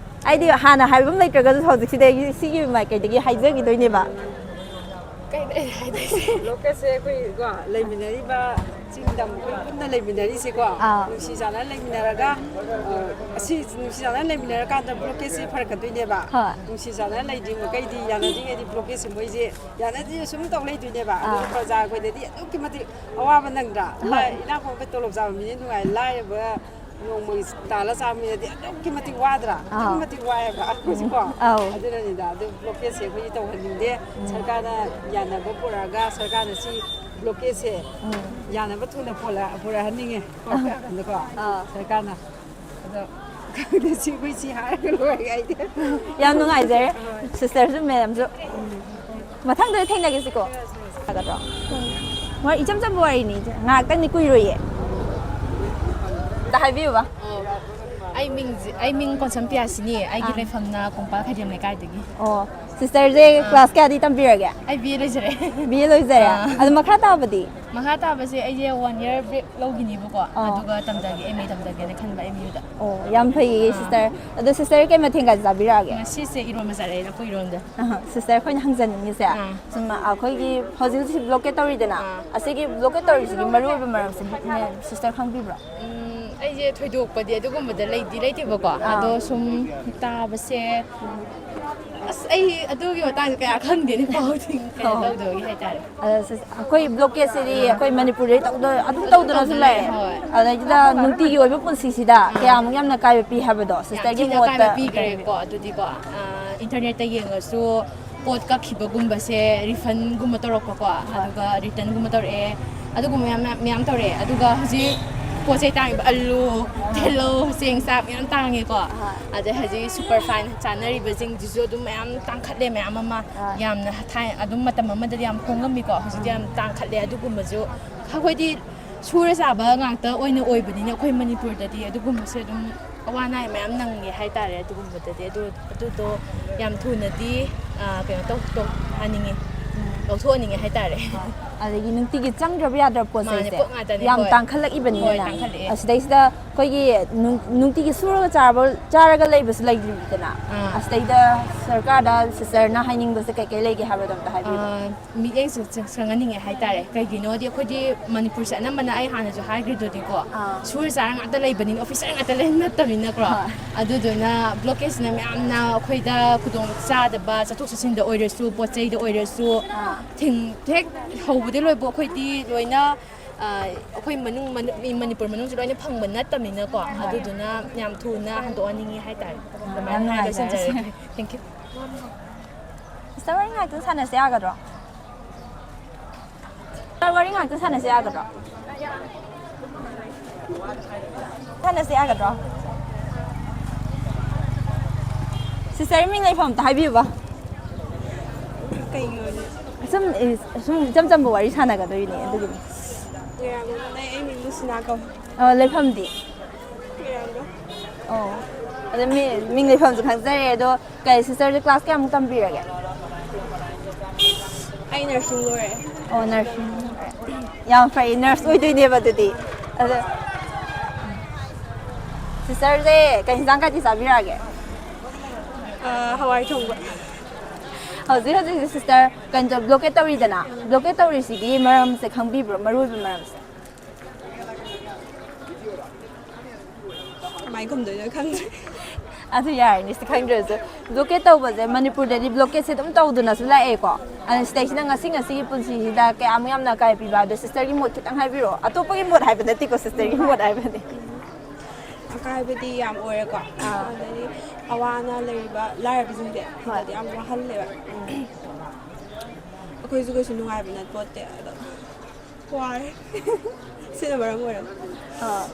ꯑꯩꯗꯤ ꯍꯥꯟꯅ ꯍꯥꯏꯕ ꯑꯃ ꯂꯩꯇ꯭ꯔꯒꯁꯨ ꯍꯧꯖꯤꯛꯁꯤꯗꯒꯤ ꯁꯤꯒꯤ ꯃꯥꯏꯀꯩꯗꯒꯤ ꯍꯥꯏꯖꯈꯤꯗꯣꯏꯅꯦꯕ꯫ ꯀꯩꯅꯣ ꯑꯩꯅ ꯍꯥꯏꯗꯣꯏꯁꯦ? ꯕ꯭ꯂꯣꯀꯦꯠꯁꯦ ꯑꯩꯈꯣꯏ ꯀꯣ, ꯂꯩꯃꯤꯟꯅꯔꯤꯕ ꯆꯤꯡꯗꯝ ꯑꯩꯈꯣꯏ ꯄꯨꯟꯅ ꯂꯩꯃꯤꯟꯅꯔꯤꯁꯦꯀꯣ, ꯑꯥ꯫ ꯅꯨꯡꯁꯤ ꯆꯥꯟꯅꯅ ꯂꯩꯃꯤꯟꯅꯔꯒ, ꯑ, ꯑꯁꯤ ꯅꯨꯡꯁꯤ ꯆꯥꯟꯅꯅ ꯂꯩꯃꯤꯟꯅꯔꯀꯥꯟꯗ ꯕ꯭ꯂꯣꯀꯦꯠꯁꯦ ꯐꯔꯛꯀꯗꯣꯏꯅꯦꯕ꯫ ꯍꯣꯏ꯫ ꯅꯨꯡꯁꯤ ꯆꯥꯟꯅꯅ ꯂꯩꯗ꯭ꯔꯤ ꯃꯈꯩꯗꯤ, ꯌꯥꯅꯗ꯭ꯔꯤꯉꯩꯗꯤ ꯕ꯭ꯂꯣꯀꯦꯠꯁꯦ ꯃꯣꯏꯁꯦ ꯌꯥꯅꯗ꯭ꯔꯤꯁꯦ ꯁꯨꯝ ꯇꯧ ꯂꯩꯗꯣꯏꯅꯦꯕ꯫ ꯑꯥ꯫ ꯑꯗꯨꯅ ꯄ꯭ꯔꯖꯥ ꯑꯩꯈꯣꯏꯗꯗꯤ ꯑꯗꯨꯛꯀꯤ ꯃꯇꯤꯛ ꯑꯋꯥꯕ ꯅꯪꯗ꯭ꯔꯥ? ꯍꯣꯏ꯫ ꯂꯥꯏ-, ꯏꯅꯥꯛ ꯈꯨꯟꯕ ꯇꯣꯂꯣꯞ ꯆꯥꯕ ꯃꯤꯅ ꯅꯨꯡꯉꯥꯏ, ꯂꯥꯏꯔꯕ ꯅꯣꯡꯃꯒꯤ ꯇꯥꯜꯂ ꯆꯥꯕ ꯃꯤꯅꯗꯤ ꯑꯗꯨꯛꯀꯤ ꯃꯇꯤꯛ ꯋꯥꯗ꯭ꯔꯥ? ꯑꯗꯨꯛꯀꯤ ꯑꯥꯎ꯫ ꯃꯇꯤꯛ ꯋꯥꯏꯑꯦꯕ ꯑꯩꯈꯣꯏꯁꯦꯀꯣ꯫ ꯑꯥꯎ꯫ ꯑꯗꯨꯅꯅꯤꯗ, ꯑꯗꯨ ꯕ꯭ꯂꯣꯀꯦꯠꯁꯦ ꯑꯩꯈꯣꯏꯗꯤ ꯇꯧꯍꯟꯅꯤꯡꯗꯦ꯫ ꯎꯝ꯫ ꯁꯔꯀꯥꯔꯅ ꯌꯥꯅꯕ ꯄꯨꯔꯛꯑꯒ ꯁꯔꯀꯥꯔꯅ ꯁꯤ ꯕ꯭ꯂꯣꯀꯦꯠꯁꯦ ꯎꯝ꯫ ꯌꯥꯅꯕ ꯊꯨꯅ ꯄꯨꯔꯛ-, ꯄꯨꯔꯛꯍꯟꯅꯤꯡꯉꯦ꯫ ꯑꯥ꯫ ꯀꯣ? ꯑꯥ꯫ ꯁꯔꯀꯥꯔꯅ꯫ ꯑꯗꯣ ꯈꯪꯗꯦ, ꯁꯤ ꯑꯩꯈꯣꯏ ꯁꯤ ꯍꯥꯏꯔꯒ ꯂꯣꯏꯔꯦ ꯑꯩꯗꯤ꯫ ꯌꯥꯝ ꯅꯨꯡꯉꯥꯏꯖꯔꯦ꯫ ꯍꯣꯏ꯫ ꯁꯤꯁꯇꯔꯁꯨ ꯃꯦꯗꯥꯝꯁꯨ꯫ ꯎꯝ꯫ ꯃꯊꯪꯗ ꯊꯦꯡꯅꯈꯤꯁꯤꯀꯣ꯫ ꯌꯥꯒꯗ꯭ꯔꯣ? ꯍꯣꯏ, ꯏꯆꯝ ꯆꯝꯕ ꯋꯥꯔꯤꯅꯤ, ꯉꯥꯏꯍꯥꯛꯇꯪꯗꯤ ꯀꯨꯏꯔꯣꯏꯌꯦ꯫ ꯑꯝꯇ ꯍꯥꯏꯕꯤꯌꯨꯕ꯫ ꯑꯣ, ꯑꯩ ꯃꯤꯡꯁꯦ, ꯑꯩ ꯃꯤꯡ ꯀꯣꯟꯁꯝ ꯄꯤꯌꯥꯁꯤꯅꯤ꯫ ꯑꯩꯒꯤ ꯑꯥ꯫ ꯂꯩꯐꯝꯅ ꯀꯣꯡꯄꯥꯜ ꯈꯥꯏꯗꯦꯝ ꯂꯩꯀꯥꯏꯗꯒꯤ꯫ ꯑꯣ, ꯁꯤꯁꯇꯔꯁꯦ ꯑꯥ꯫ ꯀ꯭ꯂꯥꯁ ꯀꯌꯥꯗꯤ ꯇꯝꯕꯤꯔꯒꯦ? ꯑꯩ ꯕꯤ ꯑꯦ ꯂꯣꯏꯖꯔꯦ꯫ B A ꯂꯣꯏꯖꯔꯦ꯫ ꯑꯥ꯫ ꯑꯗꯣ ꯃꯈꯥ ꯇꯥꯕꯗꯤ? ꯃꯈꯥ ꯇꯥꯕꯁꯦ ꯑꯩꯁꯦ ꯋꯥꯟ ꯏꯌꯔ ꯕ꯭ꯔꯦꯛ ꯂꯧꯈꯤꯅꯤꯕꯀꯣ, ꯑꯥ꯫ ꯑꯗꯨꯒ ꯇꯝꯊꯒꯦ, ꯑꯦꯝ ꯑꯦ ꯇꯝꯊꯒꯦꯅ ꯈꯟꯕ ꯑꯦꯝ ꯌꯨꯗ꯫ ꯑꯣ, ꯌꯥꯝ ꯐꯩꯌꯦ ꯑꯥ꯫ ꯁꯤꯁꯇꯔ꯫ ꯑꯗꯣ ꯁꯤꯁꯇꯔ ꯀꯩ ꯃꯊꯦꯜꯒ ꯆꯥꯕꯤꯔꯛꯑꯒꯦ? ꯉꯁꯤꯁꯦ ꯏꯔꯣꯟꯕ ꯆꯥꯔꯛꯑꯦ, ꯂꯐꯨ ꯏꯔꯣꯟꯕ꯫ ꯑꯍ, ꯁꯤꯁꯇꯔ, ꯑꯩꯈꯣꯏꯅ ꯍꯪꯖꯅꯤꯡꯉꯤꯁꯦ, ꯑꯥ꯫ ꯁꯨꯝ ꯑꯩꯈꯣꯏꯒꯤ ꯍꯧꯖꯤꯛ ꯍꯧꯖꯤꯛ ꯕ꯭ꯂꯣꯀꯦꯠ ꯇꯧꯔꯤꯗꯅ, ꯑꯥ꯫ ꯑꯁꯤꯒꯤ ꯕ꯭ꯂꯣꯀꯦꯠ ꯇꯧꯔꯤꯁꯤꯒꯤ ꯃꯔꯨꯑꯣꯏꯕ ꯃꯔꯝꯁꯦ ꯁꯤꯁꯇꯔ ꯈꯪꯕꯤꯕ꯭ꯔꯣ? ꯎꯝ, ꯑꯩꯁꯦ ꯊꯣꯏꯗꯣꯛꯄꯗꯤ ꯑꯗꯨꯒꯨꯝꯕꯗ ꯂꯩꯗꯤ ꯂꯩꯇꯦꯕꯀꯣ꯫ ꯑꯥ꯫ ꯑꯗꯣ ꯁꯨꯝ ꯇꯥꯕꯁꯦ, ꯑꯁ, ꯑꯩ ꯑꯗꯨꯒꯤ ꯃꯇꯥꯡꯗ ꯀꯌꯥ ꯈꯪꯗꯦꯅꯦ, ꯄꯥꯎ ꯊꯤꯡ-, ꯀꯩꯅꯣ ꯑꯣ꯫ ꯇꯧꯗꯕꯒꯤ ꯍꯥꯏꯇꯥꯔꯦ꯫ ꯑꯗ ꯁꯤꯁ-, ꯑꯩꯈꯣꯏ blockade ꯁꯤꯗꯤ ꯑꯩꯈꯣꯏ ꯃꯅꯤꯄꯨꯔꯗꯩ ꯇꯧꯗ-, ꯑꯗꯨꯝ ꯑꯗꯨꯝ ꯇꯧꯗꯨꯅꯁꯨ ꯇꯧꯗꯨꯅ ꯂꯩ꯫ ꯂꯩ, ꯍꯣꯏ꯫ ꯑꯗꯩꯗꯨꯗ ꯅꯨꯡꯇꯤꯒꯤ ꯑꯣꯏꯕ ꯄꯨꯟꯁꯤꯁꯤꯗ ꯑꯥ꯫ ꯀꯌꯥꯃꯨꯛ ꯌꯥꯝꯅ ꯀꯥꯏꯕ ꯄꯤ ꯍꯥꯏꯕꯗꯣ ꯌꯥꯝ ꯁꯤꯁꯇꯔꯒꯤ ꯊꯤꯅ ꯀꯥꯏꯕ ꯃꯣꯠꯇ ꯄꯤꯈ꯭ꯔꯦꯀꯣ꯫ ꯑꯗꯨꯗꯤꯀꯣ, ꯑꯥ, internetꯇ ꯌꯦꯡꯉꯁꯨ ꯄꯣꯠ ꯀꯛꯈꯤꯕꯒꯨꯝꯕꯁꯦ refundꯒꯨꯝꯕ ꯇꯧꯔꯛꯄꯀꯣ, ꯍꯣꯏ꯫ ꯑꯗꯨꯒ returnꯒꯨꯝꯕ ꯇꯧꯔꯛꯑꯦ꯫ ꯑꯗꯨꯒꯨꯝꯕ ꯃꯌꯥꯝ, ꯃꯌꯥꯝ, ꯃꯌꯥꯝ ꯇꯧꯔꯛꯑꯦ꯫ ꯑꯗꯨꯒ ꯍꯧꯖꯤꯛ ꯄꯣꯠ ꯆꯩ ꯇꯥꯡꯉꯤꯕ ꯑꯂꯨ, ꯇꯤꯜꯍꯧ, ꯆꯦꯡ, ꯆꯥꯛ ꯃꯌꯥꯝ ꯇꯥꯡꯉꯦꯀꯣ꯫ ꯑꯍꯣꯏ꯫ ꯑꯗꯩ ꯍꯧꯖꯤꯛ super fine ꯆꯥꯅꯔꯤꯕꯁꯤꯡꯁꯤꯁꯨ ꯑꯗꯨꯝ ꯃꯌꯥꯝ ꯇꯥꯡꯈꯠꯂꯦ, ꯃꯌꯥꯝ ꯑꯃ꯫ ꯑꯍꯣꯏ꯫ ꯌꯥꯝꯅ ꯊꯥꯏ-, ꯑꯗꯨꯝ ꯃꯇꯝ ꯑꯃꯗꯗꯤ ꯌꯥꯝ ꯍꯣꯡꯉꯝꯃꯤꯀꯣ, ꯍꯧꯖꯤꯛꯇꯤ ꯌꯥꯝ ꯇꯥꯡꯈꯠꯂꯦ꯫ ꯑꯗꯨꯒꯨꯝꯕꯁꯨ ꯑꯩꯈꯣꯏꯗꯤ ꯁꯨꯔ ꯆꯥꯕ ꯉꯥꯛꯇ ꯑꯣꯏꯅ ꯑꯣꯏꯕꯅꯤꯅ ꯑꯩꯈꯣꯏ ꯃꯅꯤꯄꯨꯔꯗꯗꯤ ꯑꯗꯨꯒꯨꯝꯕꯁꯦ ꯑꯗꯨꯝ ꯑꯋꯥ ꯑꯅꯥ ꯃꯌꯥꯝ ꯅꯪꯉꯦ ꯍꯥꯏꯇꯥꯔꯦ꯫ ꯑꯗꯨꯒꯨꯝꯕꯗꯗꯤ ꯑꯗꯨ, ꯑꯗꯨꯗꯣ ꯌꯥꯝ ꯊꯨꯅꯗꯤ, ꯑ, ꯀꯩꯅꯣ ꯇꯧ-, ꯇꯧ-, ꯍꯥꯏꯅꯤꯡꯉꯤ, ꯎꯝ꯫ ꯂꯧꯊꯣꯛꯍꯟꯅꯤꯡꯉꯦ ꯍꯥꯏꯇꯥꯔꯦ꯫ ꯑꯗꯒꯤ ꯅꯨꯡꯇꯤꯒꯤ ꯆꯪꯗ꯭ꯔꯕ ꯌꯥꯗ꯭ꯔꯕ ꯄꯣꯠ ꯃꯥꯅꯦ, ꯆꯩꯁꯦ ꯄꯣꯠ ꯉꯥꯛꯇꯅꯦ, ꯌꯥꯝ ꯍꯣꯏ꯫ ꯇꯥꯡꯈꯠꯂꯛꯏꯕꯅꯤꯅ ꯍꯣꯏ, ꯇꯥꯡꯈꯠꯂꯛꯑꯦ꯫ ꯑꯁꯤꯗꯩꯁꯤꯗ ꯑꯩꯈꯣꯏꯒꯤ ꯅꯨꯡ-, ꯅꯨꯡꯇꯤꯒꯤ ꯁꯨꯔꯒ ꯆꯥꯕ, ꯆꯥꯔꯒ ꯂꯩꯕꯁꯨ ꯂꯩꯔꯤꯗꯅ, ꯑꯥ꯫ ꯑꯁꯤꯗꯩꯗ ꯁꯔꯀꯥꯔꯗ ꯁꯤꯁꯇꯔꯅ ꯍꯥꯏꯅꯤꯡꯕꯁꯦ ꯀꯩꯀꯩ ꯂꯩꯒꯦ ꯍꯥꯏꯕꯗꯣ ꯑꯝꯇ ꯍꯥꯏꯕꯤꯌꯨ꯫ ꯑꯥ, ꯃꯤꯠꯌꯦꯡ ꯁꯦ-, ꯁꯦ-, ꯁꯦꯡꯍꯟꯅꯤꯡꯉꯦ ꯍꯥꯏꯇꯥꯔꯦ꯫ ꯀꯩꯒꯤꯅꯣꯗꯤ ꯑꯩꯈꯣꯏꯗꯤ ꯃꯅꯤꯄꯨꯔꯁꯦ ꯑꯅꯝꯕꯅ, ꯑꯩ ꯍꯥꯟꯅꯁꯨ ꯍꯥꯏꯈ꯭ꯔꯤꯗꯨꯅꯤꯀꯣ, ꯑꯥ꯫ ꯁꯨꯔ ꯆꯥꯔ ꯉꯥꯛꯇ ꯂꯩꯕꯅꯤꯅ, officer ꯉꯥꯛꯇ ꯂꯩ ꯅꯠꯇꯕꯅꯤꯅꯀꯣ꯫ ꯍꯣꯏ꯫ ꯑꯗꯨꯗꯨꯅ blockade ꯁꯤꯅ ꯃꯌꯥꯝꯅ ꯑꯩꯈꯣꯏꯗ ꯈꯨꯗꯣꯡ ꯆꯥꯗꯕ, ꯆꯠꯊꯣꯛ ꯆꯠꯁꯤꯟꯗ ꯑꯣꯏꯔꯁꯨ, ꯄꯣꯠ ꯆꯩꯗ ꯑꯣꯏꯔꯁꯨ, ꯑꯥ꯫ ꯊꯤꯡ-, ꯍꯦꯛ ꯍꯧꯕꯗꯩ ꯂꯣꯏꯕ ꯑꯩꯈꯣꯏꯗꯤ ꯂꯣꯏꯅ, ꯑꯥ, ꯑꯩꯈꯣꯏ ꯃꯅꯨꯡ, ꯃꯅꯨꯡ, ꯃꯤ ꯃꯅꯤꯄꯨꯔ ꯃꯅꯨꯡꯁꯦ ꯂꯣꯏꯅ ꯐꯪꯕ ꯅꯠꯇꯕꯅꯤꯅꯀꯣ꯫ ꯍꯣꯏ꯫ ꯑꯗꯨꯗꯨꯅ ꯌꯥꯝ ꯊꯨꯅ ꯍꯟꯗꯣꯛꯍꯟꯅꯤꯡꯉꯤ ꯍꯥꯏꯇꯥꯔꯦ꯫ ꯑꯥ, ꯑꯗꯨꯃꯥꯏꯅ ꯌꯥꯝ ꯍꯥꯏꯔꯒ ꯅꯨꯡꯉꯥꯏꯖꯔꯦ꯫ ꯂꯣꯏꯁꯤꯟꯖꯔꯒꯦ꯫ Thank you꯫ ꯁꯤꯁꯇꯔ, ꯋꯥꯔꯤ ꯉꯥꯛꯇꯪ ꯁꯥꯟꯅꯁꯦ ꯌꯥꯒꯗ꯭ꯔꯣ? ꯁꯤꯁꯇꯔ, ꯋꯥꯔꯤ ꯉꯥꯛꯇꯪ ꯁꯥꯟꯅꯁꯦ ꯌꯥꯒꯗ꯭ꯔꯣ? ꯁꯥꯟꯅꯁꯦ ꯌꯥꯒꯗ꯭ꯔꯣ? ꯁꯤꯁꯇꯔ, ꯃꯤꯡ ꯂꯩꯐꯝ ꯑꯝꯇ ꯍꯥꯏꯕꯤꯌꯨꯕ꯫ ꯀꯩꯒꯤꯅꯣ? ꯁꯨꯝ, ꯁꯨꯝ ꯏꯆꯝ ꯆꯝꯕ ꯋꯥꯔꯤ ꯁꯥꯟꯅꯒꯗꯣꯏꯅꯦ, ꯑꯗꯨꯒꯤꯅꯤ꯫ ꯂꯩꯔꯝꯒꯅꯤ꯫ ꯑꯩ ꯃꯤꯡ ꯂꯨꯁꯤꯅꯥ ꯀꯧꯏ꯫ ꯑ, ꯂꯩꯐꯝꯗꯤ? ꯃꯣꯏꯔꯥꯡꯗ꯫ ꯑꯣ꯫ ꯑꯗ ꯃꯤ-, ꯃꯤꯡ ꯂꯩꯐꯝꯁꯨ ꯈꯪꯖꯔꯦ꯫ ꯑꯗꯣ ꯀꯩ, ꯁꯤꯁꯇꯔꯁꯦ class ꯀꯌꯥꯃꯨꯛ ꯇꯝꯕꯤꯔꯒꯦ? ꯑꯩ nursing ꯂꯣꯏꯔꯦ꯫ ꯑꯣ, nursing ꯂꯣꯏꯔꯦ꯫ ꯌꯥꯝ ꯐꯩ, nurse ꯑꯣꯏꯗꯣꯏꯅꯦꯕ ꯑꯗꯨꯗꯤ꯫ ꯑꯗ ꯁꯤꯁꯇꯔꯁꯦ ꯀꯩ ꯍꯤꯟꯖꯥꯡ ꯀꯥꯇꯤ ꯆꯥꯕꯤꯔꯛꯑꯒꯦ? ꯑ, ꯍꯋꯥꯏ ꯊꯣꯡꯕ꯫ ꯍꯧꯖꯤꯛ ꯍꯧꯖꯤꯛꯁꯦ ꯁꯤꯁꯇꯔ ꯀꯩꯅꯣ blockade ꯇꯧꯔꯤꯗꯅ, blockade ꯇꯧꯔꯤꯁꯤꯒꯤ ꯃꯔꯝꯁꯦ ꯈꯪꯕꯤꯕ꯭ꯔꯣ, ꯃꯔꯨ ꯑꯣꯏꯕ ꯃꯔꯝꯁꯦ? ꯀꯃꯥꯏꯅ ꯈꯨꯝꯗꯣꯏꯅꯣ ꯈꯪꯗ꯭ꯔꯦ꯫ ꯑꯗꯨ ꯌꯥꯔꯅꯤ, ꯁꯤ ꯈꯪꯗ꯭ꯔꯁꯨ꯫ ꯕ꯭ꯂꯣꯀꯦꯠ ꯇꯧꯕꯁꯦ ꯃꯅꯤꯄꯨꯔꯗꯗꯤ ꯕ꯭ꯂꯣꯀꯦꯠꯁꯦ ꯑꯗꯨꯝ ꯇꯧꯗꯨꯅꯁꯨ ꯂꯥꯛꯑꯦꯀꯣ꯫ ꯑꯗꯨꯅ ꯁꯤꯗꯩꯁꯤꯗ ꯉꯁꯤ ꯉꯁꯤꯒꯤ ꯄꯨꯟꯁꯤꯁꯤꯗ ꯀꯌꯥꯃꯨꯛ ꯌꯥꯝꯅ ꯑꯀꯥꯏꯕ ꯄꯤꯕ, ꯑꯗꯣ ꯁꯤꯁꯇꯔꯒꯤ ꯃꯣꯠ ꯈꯤꯇꯪ ꯍꯥꯏꯕꯤꯔꯛꯑꯣ꯫ ꯑꯇꯣꯞꯄꯒꯤ ꯃꯣꯠ ꯍꯥꯏꯕ ꯅꯠꯇꯦꯀꯣ, ꯁꯤꯁꯇꯔꯒꯤ ꯃꯣꯠ ꯍꯥꯏꯕꯅꯦ꯫ ꯑꯀꯥꯏꯕꯗꯤ ꯌꯥꯝ ꯑꯣꯏꯔꯦꯀꯣ꯫ ꯑꯥ꯫ ꯑꯗꯩꯗꯤ ꯑꯋꯥ ꯑꯅꯥ ꯂꯩꯔꯤꯕ ꯂꯥꯏꯔꯕꯁꯤꯡꯁꯦ ꯍꯣꯏ꯫ ꯁꯤꯗꯗꯤ ꯌꯥꯝ ꯋꯥꯍꯜꯂꯦꯕ꯫ ꯑꯩꯈꯣꯏꯁꯨ ꯀꯩꯁꯨ ꯅꯨꯡꯉꯥꯏꯕ ꯅꯠꯄꯣꯠꯇꯦ ꯑꯗꯣ ꯋꯥꯔꯦ꯫ ꯁꯤꯅ ꯃꯔꯝ ꯑꯣꯏꯔꯒ꯫ ꯑꯥ,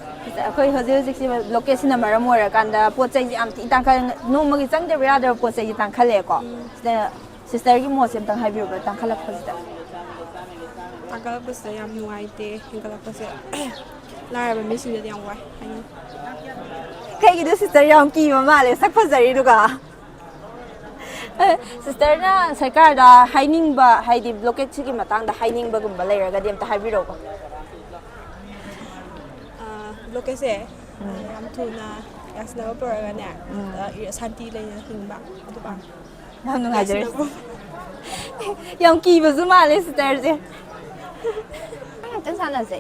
ꯑꯩꯈꯣꯏ ꯍꯧꯖꯤꯛ ꯍꯧꯖꯤꯛꯁꯤ ꯕ꯭ꯂꯣꯀꯦꯠꯁꯤꯅ ꯃꯔꯝ ꯑꯣꯏꯔꯀꯥꯟꯗ ꯄꯣꯠ ꯆꯩꯁꯦ ꯌꯥꯝ ꯊꯤꯅ ꯇꯥꯡꯈꯠ, ꯅꯣꯡꯃꯒꯤ ꯆꯪꯗꯕ ꯌꯥꯗꯕ ꯄꯣꯠ ꯆꯩꯁꯦ ꯇꯥꯡꯈꯠꯂꯛꯑꯦꯀꯣ꯫ ꯁꯤꯗ ꯁꯤꯁꯇꯔꯒꯤ ꯃꯣꯠꯁꯦ ꯑꯝꯇꯪ ꯍꯥꯏꯕꯤꯌꯨꯕ, ꯇꯥꯡꯈꯠꯂꯛꯄꯁꯤꯗ꯫ ꯇꯥꯡꯈꯠꯂꯛꯄꯁꯤꯗ ꯌꯥꯝ ꯅꯨꯡꯉꯥꯏꯇꯦ, ꯍꯦꯟꯒꯠꯂꯛꯄꯁꯦ꯫ ꯂꯥꯏꯔꯕ ꯃꯤꯁꯤꯡꯗꯗꯤ ꯌꯥꯝ ꯋꯥꯏ ꯍꯥꯏꯅꯤꯡꯉꯤ꯫ ꯀꯩꯒꯤꯅꯣ ꯁꯤꯁꯇꯔ ꯌꯥꯝ ꯀꯤꯕ ꯃꯥꯜꯂꯦ, ꯁꯛ ꯐꯖꯔꯤꯗꯨꯒ? ꯁꯤꯁꯇꯔꯅ ꯁꯔꯀꯥꯔꯗ ꯍꯥꯏꯅꯤꯡꯕ, ꯍꯥꯏꯗꯤ ꯕ꯭ꯂꯣꯀꯦꯠꯁꯤꯒꯤ ꯃꯇꯥꯡꯗ ꯍꯥꯏꯅꯤꯡꯕꯒꯨꯝꯕ ꯂꯩꯔꯒꯗꯤ ꯑꯝꯇ ꯍꯥꯏꯕꯤꯔꯛꯎꯕ꯫ ꯑꯥ, ꯕ꯭ꯂꯣꯀꯦꯠꯁꯦ, ꯑꯥ, ꯌꯥꯝ ꯊꯨꯅ ꯌꯥꯁꯤꯟꯅꯕ ꯄꯨꯔꯛꯑꯒꯅꯦ, ꯑꯥ, ꯁꯥꯟꯇꯤ ꯂꯩꯅ ꯍꯤꯡꯕ ꯑꯗꯨ ꯄꯥꯝꯃꯤ꯫ ꯌꯥꯝ ꯅꯨꯡꯉꯥꯏꯖꯔꯦ꯫ ꯌꯥꯁꯤꯟꯅꯕ꯫ ꯌꯥꯝ ꯀꯤꯕꯁꯨ ꯃꯥꯜꯂꯦ ꯁꯤꯁꯇꯔꯁꯦ꯫ ꯉꯥꯛꯇꯪ ꯁꯥꯟꯅꯁꯦ꯫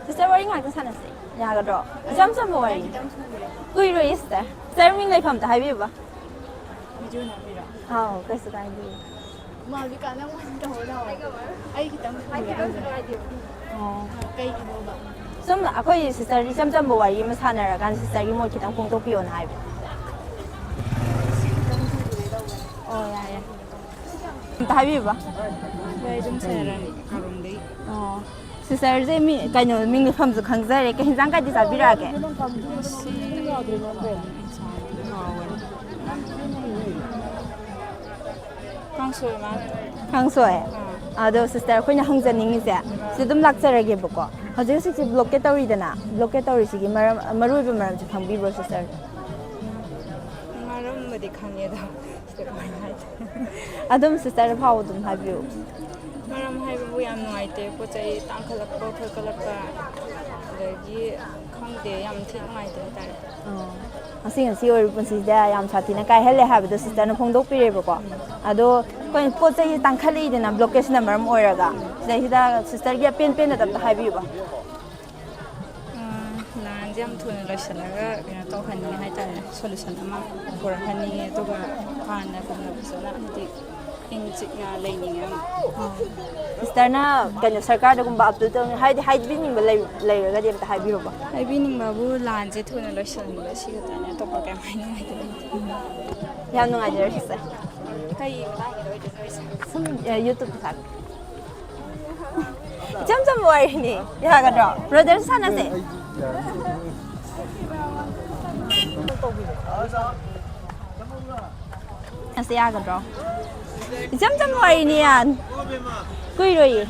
ꯁꯤꯁꯇꯔ, ꯋꯥꯔꯤ ꯉꯥꯛꯇꯪ ꯁꯥꯟꯅꯁꯦ꯫ ꯌꯥꯒꯗ꯭ꯔꯣ? ꯏꯆꯝ ꯆꯝꯕ ꯋꯥꯔꯤ꯫ ꯀꯨꯏꯔꯣꯏꯌꯦ ꯁꯤꯁꯇꯔ꯫ ꯁꯤꯁꯇꯔ, ꯃꯤꯡ ꯂꯩꯐꯝ ꯑꯝꯇ ꯍꯥꯏꯕꯤꯌꯨꯕ꯫ ꯚꯤꯗꯤꯑꯣ ꯅꯝꯃꯤꯔꯣ? ꯑꯥꯎ, ꯀꯩꯁꯨ ꯀꯥꯏꯗꯦ꯫ ꯃꯥ ꯍꯧꯖꯤꯛꯀꯥꯟ ꯅꯪ ꯑꯣꯏꯅ ꯇꯧꯔ ꯂꯥꯛꯑꯣ꯫ ꯑꯩ ꯈꯤꯇꯪ ꯄꯨꯔꯦ꯫ ꯑꯣ꯫ ꯀꯩꯒꯤꯅꯣꯕ? ꯁꯨꯝ ꯑꯩꯈꯣꯏ ꯁꯤꯁꯇꯔ ꯏꯆꯝ ꯆꯝꯕ ꯋꯥꯔꯤ ꯑꯃ ꯁꯥꯟꯅꯔꯀꯥꯟꯗ ꯁꯤꯁꯇꯔꯒꯤ ꯃꯣꯠ ꯈꯤꯇꯪ ꯐꯣꯡꯗꯣꯛꯄꯤꯌꯣꯅ ꯍꯥꯏꯕ꯫ ꯑꯣ, ꯌꯥꯏ, ꯌꯥꯏ꯫ ꯑꯝꯇ ꯍꯥꯏꯕꯤꯌꯨꯕ꯫ ꯌꯥꯏ, ꯑꯗꯨꯝ ꯁꯥꯟꯅꯔꯅꯤ꯫ ꯀꯥꯔꯣꯡꯗꯩ꯫ ꯑꯣ꯫ ꯁꯤꯁꯇꯔꯁꯦ ꯃꯤ, ꯀꯩꯅꯣ, ꯃꯤꯡ ꯂꯩꯐꯝꯁꯨ ꯈꯪꯖꯔꯦ꯫ ꯀꯩ ꯍꯤꯟꯖꯥꯡ ꯀꯗꯤ ꯆꯥꯕꯤꯔꯛꯑꯒꯦ? ꯉꯁꯤ ꯏꯟꯁꯥꯡꯗꯤ ꯀꯥꯎꯒꯔꯦ꯫ ꯀꯥꯡꯁꯣꯏ ꯃꯥꯜꯂꯦ꯫ ꯀꯥꯡꯁꯣꯏ꯫ ꯑꯥ꯫ ꯑꯗꯣ ꯁꯤꯁꯇꯔ, ꯑꯩꯈꯣꯏꯅ ꯍꯪꯖꯅꯤꯡꯉꯤꯁꯦ, ꯁꯤ ꯑꯗꯨꯝ ꯂꯥꯛꯆꯔꯒꯦꯕꯀꯣ꯫ ꯍꯧꯖꯤꯛ ꯍꯧꯖꯤꯛꯁꯤ ꯕ꯭ꯂꯣꯀꯦꯠ ꯇꯧꯔꯤꯗꯅ, ꯕ꯭ꯂꯣꯀꯦꯠ ꯇꯧꯔꯤꯁꯤꯒꯤ ꯃꯔꯝ, ꯃꯔꯨꯑꯣꯏꯕ ꯃꯔꯝꯁꯦ ꯈꯪꯕꯤꯕ꯭ꯔꯣ ꯁꯤꯁꯇꯔ? ꯃꯔꯝꯕꯨꯗꯤ ꯈꯪꯉꯦ ꯑꯗꯣ ꯁꯤꯗ ꯀꯃꯥꯏꯅ ꯍꯥꯏꯗꯣꯏꯅꯣ? ꯑꯗꯨꯝ ꯁꯤꯁꯇꯔꯅ ꯐꯥꯎꯕ ꯑꯗꯨꯝ ꯍꯥꯏꯕꯤꯌꯨ꯫ ꯃꯔꯝ ꯍꯥꯏꯕꯕꯨ ꯌꯥꯝ ꯅꯨꯡꯉꯥꯏꯇꯦ, ꯄꯣꯠ ꯆꯩ ꯇꯥꯡꯈꯠꯂꯛꯄ ꯈꯣꯠꯀꯠꯂꯛꯄ, ꯑꯗꯒꯤ ꯈꯪꯗꯦ, ꯌꯥꯝ ꯊꯤ ꯅꯨꯡꯉꯥꯏꯇꯦ ꯍꯥꯏꯇꯥꯔꯦ꯫ ꯑꯣ꯫ ꯉꯁꯤ ꯉꯁꯤ ꯑꯣꯏꯔꯤꯕ ꯄꯨꯟꯁꯤꯁꯤꯗ ꯌꯥꯝ ꯁꯥꯊꯤꯅ ꯀꯥꯏꯍꯜꯂꯦ ꯍꯥꯏꯕꯗꯣ ꯁꯤꯁꯇꯔꯅ ꯐꯣꯡꯗꯣꯛꯄꯤꯔꯦꯕꯀꯣ꯫ ꯑꯗꯣ ꯑꯩꯈꯣꯏ ꯄꯣꯠ ꯆꯩꯁꯦ ꯇꯥꯡꯈꯠꯂꯛꯏꯗꯅ, ꯕ꯭ꯂꯣꯀꯦꯠꯁꯤꯅ ꯃꯔꯝ ꯑꯣꯏꯔꯒ, ꯁꯤꯗꯩꯁꯤꯗ ꯁꯤꯁꯇꯔꯒꯤ ꯑꯄꯦꯟ ꯄꯦꯟꯗꯕ ꯑꯝꯇ ꯍꯥꯏꯕꯤꯌꯨꯕ꯫ ꯑ, ꯌꯥꯝ ꯊꯨꯅ ꯂꯣꯏꯁꯤꯜꯂꯒ ꯀꯩꯅꯣ ꯇꯧꯍꯟꯅꯤꯡꯉꯦ ꯍꯥꯏꯇꯥꯔꯦ, ꯁꯣꯂꯨꯁꯟ ꯑꯃ ꯄꯨꯔꯛꯍꯟꯅꯤꯡꯉꯦ꯫ ꯑꯗꯨꯒ ꯍꯥꯟꯅꯒꯨꯝꯅ ꯐꯖꯅ, ꯍꯥꯏꯗꯤ, ꯏꯪ ꯆꯤꯛꯅ ꯂꯩꯅꯤꯡꯉꯦ ꯌꯥꯝ꯫ ꯁꯤꯁꯇꯔꯅ ꯀꯩꯅꯣ ꯁꯔꯀꯥꯔꯗꯒꯨꯝꯕ ꯑꯄꯤꯜ ꯇꯧꯅꯤꯡ, ꯍꯥꯏꯗꯤ ꯍꯥꯏꯕꯤꯅꯤꯡꯕ ꯂꯩ-, ꯂꯩꯔꯒꯗꯤ ꯑꯝꯇ ꯍꯥꯏꯕꯤꯔꯣꯕ꯫ ꯍꯥꯏꯕꯤꯅꯤꯡꯕꯕꯨ ꯂꯥꯟꯁꯦ ꯊꯨꯅ ꯂꯣꯏꯁꯤꯟꯕ, ꯁꯤ ꯈꯛꯇꯅꯦ, ꯑꯇꯣꯞꯄ ꯀꯩꯝ ꯍꯥꯏꯅꯤꯡꯉꯥꯏꯗꯤ ꯂꯩꯇꯦ꯫ ꯌꯥꯝ ꯅꯨꯡꯉꯥꯏꯖꯔꯦ ꯁꯤꯁꯇꯔ꯫ ꯀꯩ ꯃꯇꯥꯡꯒꯤꯗ ꯑꯣꯏꯗꯣꯏꯅꯣ ꯍꯥꯏꯁꯦ? ꯁꯨꯝ ꯌꯨꯇ꯭ꯌꯨꯕꯇ ꯊꯥꯒꯠ ꯏꯆꯝ ꯆꯝꯕ ꯋꯥꯔꯤꯅꯤ, ꯌꯥꯒꯗ꯭ꯔꯣ? ꯕ꯭ꯔꯗꯔꯁꯨ ꯁꯥꯟꯅꯁꯦ꯫ ꯑꯁ, ꯌꯥꯒꯗ꯭ꯔꯣ? ꯏꯆꯝ ꯆꯝꯕ ꯋꯥꯔꯤꯅꯤ ꯌꯥ꯫ ꯀꯨꯏꯔꯣꯏꯌꯦ꯫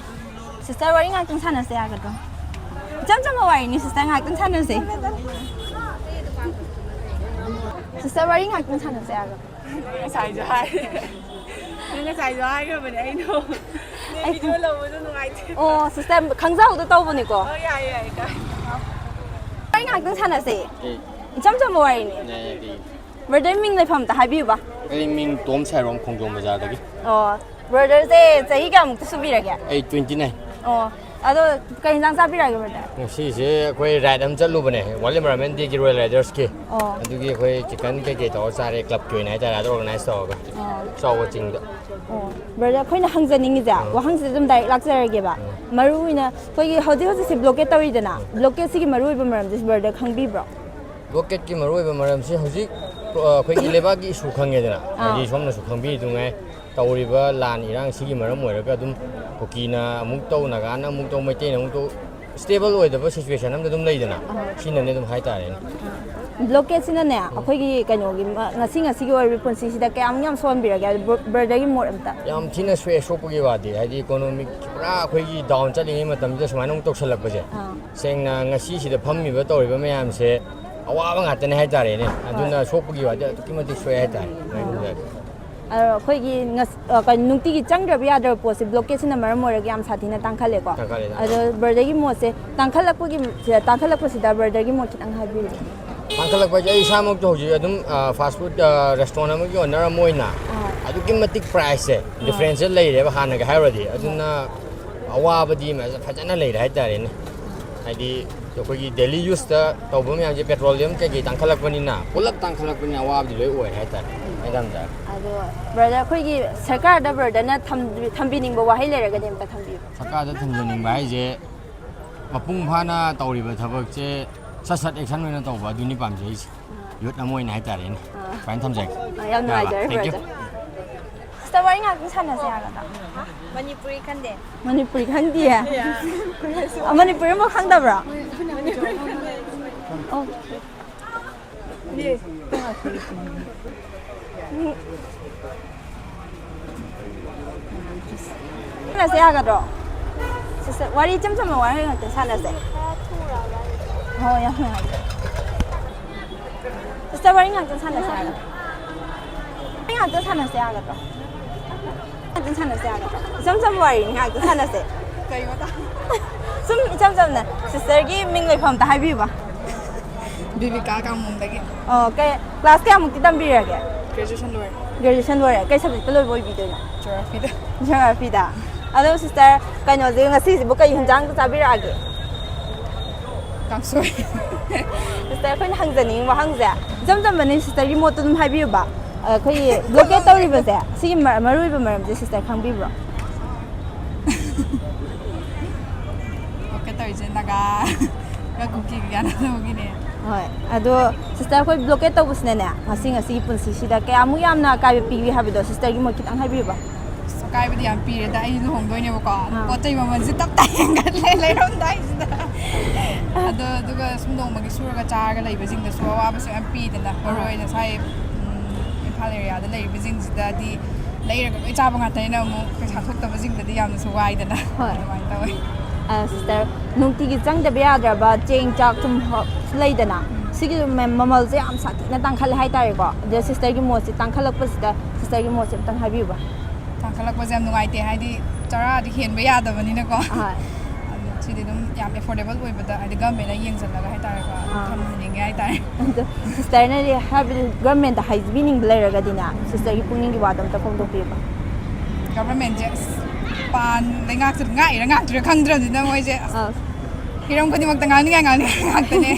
ꯁꯤꯁꯇꯔ, ꯋꯥꯔꯤ ꯉꯥꯛꯇꯪ ꯁꯥꯟꯅꯁꯦ, ꯌꯥꯒꯗ꯭ꯔꯣ? ꯏꯆꯝ ꯆꯝꯕ ꯋꯥꯔꯤꯅꯤ, ꯁꯤꯁꯇꯔ, ꯉꯥꯛꯇꯪ ꯁꯥꯟꯅꯁꯦ꯫ ꯁꯤꯁꯇꯔ, ꯋꯥꯔꯤ ꯉꯥꯛꯇꯪ ꯁꯥꯟꯅꯁꯦ, ꯌꯥꯒꯗ꯭ꯔꯣ? ꯉꯁꯥꯏꯁꯨ ꯍꯥꯏ꯫ ꯅꯪ ꯉꯁꯥꯏꯁꯨ ꯍꯥꯏꯈ꯭ꯔꯕꯅꯦ ꯑꯩꯗꯣ꯫ ꯅꯪ ꯚꯤꯗꯤꯑꯣ ꯂꯧꯕꯗꯣ ꯅꯨꯡꯉꯥꯏꯇꯦ꯫ ꯑꯣ, ꯁꯤꯁꯇꯔ, ꯈꯪꯖꯍꯧꯗ ꯇꯧꯕꯅꯤꯀꯣ꯫ ꯑꯣ, ꯌꯥꯏꯌꯦ, ꯌꯥꯏꯌꯦ, ꯀꯥꯏ꯫ ꯋꯥꯔꯤ ꯉꯥꯛꯇꯪ ꯁꯥꯟꯅꯁꯦ꯫ ꯑꯦ, ꯏꯆꯝ ꯆꯝꯕ ꯋꯥꯔꯤꯅꯤ꯫ ꯌꯥꯏ, ꯌꯥꯏ, ꯀꯩ? ꯕ꯭ꯔꯗꯔ, ꯃꯤꯡ ꯂꯩꯐꯝ ꯑꯝꯇ ꯍꯥꯏꯕꯤꯌꯨꯕ꯫ ꯑꯩ ꯃꯤꯡ ꯇꯣꯝ ꯁꯥꯏꯔꯣꯝ, ꯈꯣꯡꯖꯣꯝ ꯕꯖꯥꯔꯗꯒꯤ꯫ ꯑꯣ, ꯕ꯭ꯔꯗꯔꯁꯦ ꯆꯍꯤ ꯀꯌꯥꯃꯨꯛꯇꯤ ꯁꯨꯕꯤꯔꯒꯦ? ꯑꯩ twenty nine꯫ ꯑꯣ, ꯑꯗꯣ ꯀꯩ ꯌꯦꯟꯖꯥꯡ ꯆꯥꯕꯤꯔꯛꯑꯒꯦ, ꯕ꯭ꯔꯗꯔ? ꯉꯁꯤꯁꯦ ꯑꯩꯈꯣꯏ ꯔꯥꯏꯗ ꯑꯃ ꯆꯠꯂꯨꯕꯅꯦ, ꯋꯥꯔꯜ ꯏꯟꯚꯥꯏꯔꯣꯟꯃꯦꯟ ꯗꯦꯒꯤ ꯔꯣꯌꯦꯜ ꯔꯥꯏꯗꯔꯁꯀꯤ꯫ ꯑꯣ꯫ ꯑꯗꯨꯒꯤ ꯑꯩꯈꯣꯏ ꯆꯤꯀꯟ ꯀꯩꯀꯩ ꯇꯧꯔ ꯆꯥꯔꯦ, ꯀ꯭ꯂꯕꯀꯤ ꯑꯣꯏꯅ ꯍꯥꯏꯇꯥꯔꯦ, ꯑꯗꯨ ꯑꯣꯔꯒꯅꯥꯏꯁ ꯇꯧꯔꯒ꯫ ꯑꯣ꯫ ꯆꯥꯎꯕ ꯆꯤꯡꯗ꯫ ꯑꯣ, ꯕ꯭ꯔꯗꯔ, ꯑꯩꯈꯣꯏꯅ ꯍꯪꯖꯅꯤꯡꯉꯤꯁꯦ, ꯋꯥꯍꯪꯁꯤꯗ ꯑꯗꯨꯝ ꯗꯥꯏꯔꯦꯛ ꯂꯥꯛꯆꯔꯒꯦꯕ꯫ ꯃꯔꯨ ꯑꯣꯏꯅ ꯑꯩꯈꯣꯏꯒꯤ ꯍꯧꯖꯤꯛ ꯍꯧꯖꯤꯛꯁꯦ ꯕ꯭ꯂꯣꯀꯦꯠ ꯇꯧꯔꯤꯗꯅ, ꯕ꯭ꯂꯣꯀꯦꯠꯁꯤꯒꯤ ꯃꯔꯨ ꯑꯣꯏꯕ ꯃꯔꯝꯁꯦ ꯕ꯭ꯔꯗꯔ ꯈꯪꯕꯤꯕ꯭ꯔꯣ? ꯕ꯭ꯂꯣꯀꯦꯠꯀꯤ ꯃꯔꯨꯑꯣꯏꯕ ꯃꯔꯝꯁꯤ ꯍꯧꯖꯤꯛ, ꯑ, ꯑꯩꯈꯣꯏꯒꯤ ꯂꯩꯕꯥꯛꯀꯤ ꯏꯁꯨ ꯈꯪꯉꯦꯗꯅ, ꯑꯥ꯫ ꯍꯥꯏꯗꯤ ꯁꯣꯝꯅꯁꯨ ꯈꯪꯕꯤꯔꯤꯗꯨꯉꯥꯏ, ꯇꯧꯔꯤꯕ ꯂꯥꯟ ꯏꯔꯥꯡꯁꯤꯒꯤ ꯃꯔꯝ ꯑꯣꯏꯔꯒ ꯑꯗꯨꯝ ꯀꯨꯀꯤꯅ ꯑꯃꯨꯛ ꯇꯧ, ꯅꯥꯒꯥꯅ ꯑꯃꯨꯛ ꯇꯧ, ꯃꯩꯇꯩꯅ ꯑꯃꯨꯛ ꯇꯧ, ꯁ꯭ꯇꯦꯕꯜ ꯑꯣꯏꯗꯕ ꯁꯤꯆꯨꯋꯦꯁꯟ ꯑꯃꯗ ꯑꯗꯨꯝ ꯂꯩꯗꯅ, ꯁꯤꯅꯅꯦ ꯑꯗꯨꯝ ꯍꯥꯏꯇꯥꯔꯦꯅꯦ꯫ ꯕ꯭ꯂꯣꯀꯦꯠꯁꯤꯅꯅꯦ, ꯑꯩꯈꯣꯏꯒꯤ ꯀꯩꯅꯣꯒꯤ ꯃ-, ꯉꯁꯤ ꯉꯁꯤꯒꯤ ꯑꯣꯏꯔꯤꯕ ꯄꯨꯟꯁꯤꯁꯤꯗ ꯀꯌꯥꯃꯨꯛ ꯌꯥꯝ ꯁꯣꯛꯍꯟꯕꯤꯔꯒꯦ? ꯑꯗꯨ ꯕ꯭ꯔ-, ꯕ꯭ꯔꯗꯔꯒꯤ ꯃꯣꯠ ꯑꯝꯇ꯫ ꯌꯥꯝ ꯊꯤꯅ ꯁꯣꯛꯑꯦ, ꯁꯣꯛꯄꯒꯤ ꯋꯥꯗꯤ, ꯍꯥꯏꯗꯤ ꯏꯀꯣꯅꯣꯃꯤꯛ ꯄꯨꯔꯥ ꯑꯩꯈꯣꯏꯒꯤ ꯗꯥꯎꯟ ꯆꯠꯂꯤꯉꯩ ꯃꯇꯝꯁꯤꯗ ꯁꯨꯃꯥꯏꯅ ꯑꯃꯨꯛ ꯇꯧꯁꯜꯂꯛꯄꯁꯦ꯫ ꯑꯥ꯫ ꯁꯦꯡꯅ ꯉꯁꯤꯁꯤꯗ ꯐꯝꯃꯤꯕ ꯇꯧꯔꯤꯕ ꯃꯌꯥꯝꯁꯦ ꯑꯋꯥꯕ ꯉꯥꯛꯇꯅꯦ ꯍꯥꯏꯇꯥꯔꯦꯅꯦ꯫ ꯑꯗꯨꯅ ꯁꯣꯛꯄꯒꯤ ꯋꯥꯗꯤ ꯑꯗꯨꯛꯀꯤ ꯃꯇꯤꯛ ꯁꯣꯛꯑꯦ ꯍꯥꯏꯇꯥꯔꯦ꯫ ꯑꯗꯣ ꯑꯩꯈꯣꯏꯒꯤ ꯉꯁ-, ꯑ, ꯀꯩꯅꯣ, ꯅꯨꯡꯇꯤꯒꯤ ꯆꯪꯗ꯭ꯔꯕ ꯌꯥꯗ꯭ꯔꯕ ꯄꯣꯠꯁꯦ ꯕ꯭ꯂꯣꯀꯦꯠꯁꯤꯅ ꯃꯔꯝ ꯑꯣꯏꯔꯒ ꯌꯥꯝ ꯁꯥꯊꯤꯅ ꯇꯥꯡꯈꯠꯂꯦꯀꯣ꯫ ꯇꯥꯡꯈꯠꯂꯦ, ꯑꯗꯣ ꯇꯥꯡꯈꯠꯂꯦ꯫ ꯕ꯭ꯔꯗꯔꯒꯤ ꯃꯣꯠꯁꯦ, ꯇꯥꯡꯈꯠꯂꯛꯄꯒꯤ, ꯁꯤꯗ ꯇꯥꯡꯈꯠꯂꯛꯄꯁꯤꯗ ꯕ꯭ꯔꯗꯔꯒꯤ ꯃꯣꯠ ꯈꯤꯇꯪ ꯍꯥꯏꯕꯤꯌꯨ꯫ ꯇꯥꯡꯈꯠꯂꯛꯄ ꯍꯥꯏꯁꯦ, ꯑꯩ ꯏꯁꯥꯃꯛꯇ ꯍꯧꯖꯤꯛ ꯑꯗꯨꯝ, ꯑ, ꯐꯥꯁ ꯐꯨꯗ, ꯑ, ꯔꯦꯁꯇꯨꯔꯦꯟ ꯑꯃꯒꯤ ꯑꯣꯅꯔ ꯑꯃ ꯑꯣꯏꯅ ꯑꯥ꯫ ꯑꯗꯨꯛꯀꯤ ꯃꯇꯤꯛ ꯄ꯭ꯔꯥꯏꯁꯁꯦ ꯗꯤꯐ꯭ꯔꯦꯟꯁꯦ ꯂꯩꯔꯦꯕ ꯍꯥꯟꯅꯒ ꯍꯥꯏꯔꯨꯔꯗꯤ꯫ ꯑꯗꯨꯅ ꯑꯋꯥꯕꯗꯤ ꯐꯖꯅ ꯂꯩꯔꯦ ꯍꯥꯏꯇꯥꯔꯦꯅꯦ꯫ ꯍꯥꯏꯗꯤ ꯑꯩꯈꯣꯏꯒꯤ ꯗꯦꯂꯤ ꯌꯨꯁꯇ ꯇꯧꯕ ꯃꯌꯥꯝꯁꯦ ꯄꯦꯇ꯭ꯔꯣꯂꯤꯌꯝ ꯀꯩꯀꯩ ꯇꯥꯡꯈꯠꯂꯛꯄꯅꯤꯅ, ꯄꯨꯂꯞ ꯇꯥꯡꯈꯠꯂꯛꯄꯅꯤꯅ ꯑꯋꯥꯕꯗꯤ ꯂꯣꯏ ꯑꯣꯏꯔꯦ ꯍꯥꯏꯇꯥꯔꯦ꯫ ꯃꯦꯗꯥꯝꯗ꯫ ꯑꯗꯣ ꯕ꯭ꯔꯗꯔ, ꯑꯩꯈꯣꯏꯒꯤ ꯁꯔꯀꯥꯔꯗ ꯕ꯭ꯔꯗꯔꯅ ꯊꯝꯕꯤ- ꯊꯝꯕꯤꯅꯤꯡꯕ ꯋꯥꯍꯩ ꯂꯩꯔꯒꯗꯤ ꯑꯝꯇ ꯊꯝꯕꯤꯌꯨ꯫ ꯁꯔꯀꯥꯔꯗ ꯊꯝꯖꯅꯤꯡꯕ ꯍꯥꯏꯁꯦ, ꯃꯄꯨꯡ ꯐꯥꯅ ꯇꯧꯔꯤꯕ ꯊꯕꯛꯁꯦ ꯁꯠ ꯁꯠ ꯑꯦꯛꯁꯟ ꯑꯣꯏꯅ ꯇꯧꯕ, ꯑꯗꯨꯅꯤ ꯄꯥꯝꯖꯩꯁꯦ꯫ ꯌꯨꯠ ꯑꯃ ꯑꯣꯏꯅ ꯍꯥꯏꯇꯥꯔꯦꯅꯦ꯫ ꯑꯥ꯫ ꯁꯨꯃꯥꯏꯅ ꯊꯝꯖꯒꯦ꯫ ꯑꯥ, ꯌꯥꯝ ꯌꯥꯔꯕ? ꯅꯨꯡꯉꯥꯏꯖꯔꯦ, Thank you꯫ ꯕ꯭ꯔꯗꯔ꯫ ꯁꯤꯁꯇꯔ, ꯋꯥꯔꯤ ꯉꯥꯛꯇꯪ ꯁꯥꯟꯅꯁꯦ ꯌꯥꯒꯗ꯭ꯔꯥ? ꯃꯅꯤꯄꯨꯔꯤ ꯈꯟꯗꯦ꯫ ꯃꯅꯤꯄꯨꯔꯤ ꯈꯟꯗꯤꯌꯦ? ꯑꯥ, ꯃꯅꯤꯄꯨꯔꯤ ꯑꯃꯐꯥꯎ ꯈꯪꯗꯕ꯭ꯔꯣ? ꯑꯣ꯫ ꯁꯥꯟꯅꯁꯦ ꯌꯥꯒꯗ꯭ꯔꯣ? ꯁꯤꯁꯇꯔ, ꯋꯥꯔꯤ ꯏꯆꯝ ꯆꯝꯕ ꯋꯥꯔꯤ ꯉꯥꯛꯇ ꯁꯥꯟꯅꯁꯦ꯫ ꯍꯣꯏ, ꯌꯥꯝ ꯅꯨꯡꯉꯥꯏꯖꯔꯦ꯫ ꯁꯤꯁꯇꯔ, ꯋꯥꯔꯤ ꯉꯥꯛꯇ ꯁꯥꯟꯅꯁꯦ ꯌꯥꯒꯗ꯭ꯔꯣ? ꯋꯥꯔꯤ ꯉꯥꯛꯇ ꯁꯥꯟꯅꯁꯦ ꯌꯥꯒꯗ꯭ꯔꯣ? ꯉꯥꯛꯇ ꯁꯥꯟꯅꯁꯦ ꯌꯥꯒꯗ꯭ꯔꯣ? ꯏꯆꯝ ꯆꯝꯕ ꯋꯥꯔꯤꯅꯤ, ꯉꯥꯛꯇ ꯁꯥꯟꯅꯁꯦ꯫ ꯀꯩ ꯃꯇꯥꯡ? ꯁꯨꯝ ꯏꯆꯝ ꯆꯝꯅ ꯁꯤꯁꯇꯔꯒꯤ ꯃꯤꯡ ꯂꯩꯐꯝ ꯑꯝꯇ ꯍꯥꯏꯕꯤꯌꯨꯕ꯫ ꯕꯤꯕꯤꯀꯥ ꯀꯥꯡꯃꯣꯡꯗꯒꯤ꯫ ꯑꯣ, ꯀꯩ, ꯀ꯭ꯂꯥꯁ ꯀꯌꯥꯃꯨꯛꯇꯤ ꯇꯝꯕꯤꯔꯒꯦ? ꯒ꯭ꯔꯦꯖꯨꯑꯦꯁꯟ ꯂꯣꯏꯔꯦ꯫ ꯒ꯭ꯔꯦꯖꯨꯑꯦꯁꯟ ꯂꯣꯏꯔꯦ꯫ ꯀꯩ ꯁꯕꯖꯦꯛꯇ ꯂꯣꯏꯕ ꯑꯣꯏꯕꯤꯗꯣꯏꯅꯣ? ꯖꯤꯑꯣꯒ꯭ꯔꯥꯐꯤꯗ꯫ ꯖꯤꯑꯣꯒ꯭ꯔꯥꯐꯤꯗ꯫ ꯑꯗꯣ ꯁꯤꯁꯇꯔ, ꯀꯩꯅꯣꯁꯦ, ꯉꯁꯤꯁꯤꯕꯨ ꯀꯩ ꯍꯤꯟꯖꯥꯡ ꯆꯥꯕꯤꯔꯛꯑꯒꯦ? ꯀꯥꯡꯁꯣꯏ꯫ ꯁꯤꯁꯇꯔ, ꯑꯩꯈꯣꯏꯅ ꯍꯪꯖꯅꯤꯡꯉꯤꯕ ꯋꯥꯍꯪꯁꯦ ꯏꯆꯝ ꯆꯝꯕꯅꯦ, ꯁꯤꯁꯇꯔꯒꯤ ꯃꯣꯠꯇꯣ ꯑꯗꯨꯝ ꯍꯥꯏꯕꯤꯌꯨꯕ꯫ ꯑꯩꯈꯣꯏꯒꯤ ꯕ꯭ꯂꯣꯀꯦꯠ ꯇꯧꯔꯤꯕꯁꯦ, ꯁꯤꯒꯤ ꯃꯔ-, ꯃꯔꯨꯑꯣꯏꯕ ꯃꯔꯝꯁꯦ ꯁꯤꯁꯇꯔ ꯈꯪꯕꯤꯕ꯭ꯔꯣ? ꯕ꯭ꯂꯣꯀꯦꯠ ꯇꯧꯔꯤꯁꯦ ꯅꯥꯒꯥꯒ ꯀꯨꯀꯤꯒ ꯌꯥꯅꯗꯕꯒꯤꯅꯦ꯫ ꯍꯣꯏ, ꯑꯗꯣ ꯁꯤꯁꯇꯔ, ꯑꯩꯈꯣꯏ ꯕ꯭ꯂꯣꯀꯦꯠ ꯇꯧꯕꯁꯤꯅꯅꯦ, ꯉꯁꯤ, ꯉꯁꯤꯒꯤ ꯄꯨꯟꯁꯤꯁꯤꯗ ꯀꯌꯥꯃꯨꯛ ꯌꯥꯝꯅ ꯑꯀꯥꯏꯕ ꯄꯤꯕꯤ ꯍꯥꯏꯕꯗꯣ ꯁꯤꯁꯇꯔꯒꯤ ꯃꯣꯠ ꯈꯤꯇꯪ ꯍꯥꯏꯕꯤꯌꯨꯕ꯫ ꯑꯁ, ꯑꯀꯥꯏꯕꯗꯤ ꯌꯥꯝ ꯄꯤꯔꯦꯗ꯫ ꯑꯩ ꯂꯨꯍꯣꯡꯗꯣꯏꯅꯦꯕꯀꯣ꯫ ꯑꯥ꯫ ꯄꯣꯠ ꯆꯩ ꯃꯃꯜꯁꯦ ꯇꯞ ꯇꯥꯏ ꯍꯦꯟꯒꯠꯂꯦ ꯂꯩꯔꯝꯗꯥꯏꯁꯤꯗ꯫ ꯑꯗꯣ, ꯑꯗꯨꯒ ꯁꯨꯝ ꯅꯣꯡꯃꯒꯤ ꯁꯨꯔꯒ ꯆꯥꯔꯒ ꯂꯩꯕꯁꯤꯡꯗꯁꯨ ꯑꯋꯥꯕꯁꯨ ꯌꯥꯝ ꯄꯤꯗꯅ꯫ ꯃꯔꯨ ꯑꯥ꯫ ꯑꯣꯏꯅ ꯁ꯭ꯋꯥꯏ, ꯎꯝ, ꯏꯝꯐꯥꯜ ꯑꯦꯔꯤꯌꯥꯗ ꯂꯩꯔꯤꯕꯁꯤꯡꯁꯤꯗꯗꯤ ꯂꯩꯔꯒ ꯂꯣꯏ ꯆꯥꯕ ꯉꯥꯛꯇꯅꯤꯅ, ꯑꯃꯨꯛ ꯄꯩꯁꯥ ꯊꯣꯛꯇꯕꯁꯤꯡꯗꯗꯤ ꯌꯥꯝꯅꯁꯨ ꯋꯥꯏꯗꯅ꯫ ꯍꯣꯏ꯫ ꯑꯗꯨꯃꯥꯏꯅ ꯇꯧꯋꯦ꯫ ꯑ, ꯁꯤꯁꯇꯔ, ꯅꯨꯡꯇꯤꯒꯤ ꯆꯪꯗꯕ ꯌꯥꯗ꯭ꯔꯕ ꯆꯦꯡ, ꯆꯥꯛ, ꯊꯨꯝ ꯍ-, ꯂꯩꯗꯅ, ꯎꯝ꯫ ꯁꯤꯒꯤ ꯃ-, ꯃꯃꯜꯁꯦ ꯌꯥꯝ ꯁꯥꯊꯤꯅ ꯇꯥꯡꯈꯠꯂꯦ ꯍꯥꯏꯇꯥꯔꯦꯀꯣ꯫ ꯑꯗ ꯁꯤꯁꯇꯔꯒꯤ ꯃꯣꯠꯁꯦ, ꯇꯥꯡꯈꯠꯂꯛꯄꯁꯤꯗ ꯁꯤꯁꯇꯔꯒꯤ ꯃꯣꯠꯁꯦ ꯑꯝꯇꯪ ꯍꯥꯏꯕꯤꯌꯨꯕ꯫ ꯇꯥꯡꯈꯠꯂꯛꯄꯁꯦ ꯌꯥꯝ ꯅꯨꯡꯉꯥꯏꯇꯦ, ꯍꯥꯏꯗꯤ ꯆꯔꯥꯗꯤ ꯍꯦꯟꯕ ꯌꯥꯗꯕꯅꯤꯅꯀꯣ꯫ ꯑꯍꯣꯏ꯫ ꯑꯗꯣ ꯁꯤꯗꯤ ꯑꯗꯨꯝ ꯌꯥꯝ ꯑꯦꯐꯣꯔꯗꯦꯕꯜ ꯑꯣꯏꯕꯗ, ꯍꯥꯏꯗꯤ ꯒꯚꯔꯟꯃꯦꯟꯠꯅ ꯌꯦꯡꯁꯤꯜꯂꯒ ꯍꯥꯏꯇꯥꯔꯦꯀꯣ, ꯑꯗꯨꯝ ꯑꯥ꯫ ꯊꯝꯍꯟꯅꯤꯡꯉꯦ ꯍꯥꯏꯇꯥꯔꯦ꯫ ꯑꯗꯣ ꯁꯤꯁꯇꯔꯅꯗꯤ, ꯍꯥꯏꯕꯗꯤ ꯒꯚꯔꯟꯃꯦꯟꯠꯇ ꯍꯥꯏꯕꯤꯅꯤꯡꯕ ꯂꯩꯔꯒꯗꯤꯅꯦ, ꯁꯤꯁꯇꯔꯒꯤ ꯄꯨꯛꯅꯤꯡꯒꯤ ꯋꯥꯗꯣ ꯑꯝꯇ ꯐꯣꯡꯗꯣꯛꯄꯤꯌꯨꯕ꯫ ꯒꯚꯔꯟꯃꯦꯟꯠꯁꯦ, ꯑꯁ, ꯄꯥꯟ ꯂꯩꯉꯥꯛꯁꯦ ꯉꯥꯛꯏꯔꯥ ꯉꯥꯛꯇ꯭ꯔꯤꯔꯥ ꯈꯪꯗ꯭ꯔꯕꯅꯤꯅ ꯃꯣꯏꯁꯦ, ꯑꯁ, ꯑꯥ꯫ ꯍꯤꯔꯝ ꯈꯨꯗꯤꯡꯃꯛꯇ ꯉꯥꯡꯅꯤꯡꯉꯥꯏ ꯉꯥꯡꯅꯤꯡꯉꯥꯏ ꯉꯥꯛꯇꯅꯦ꯫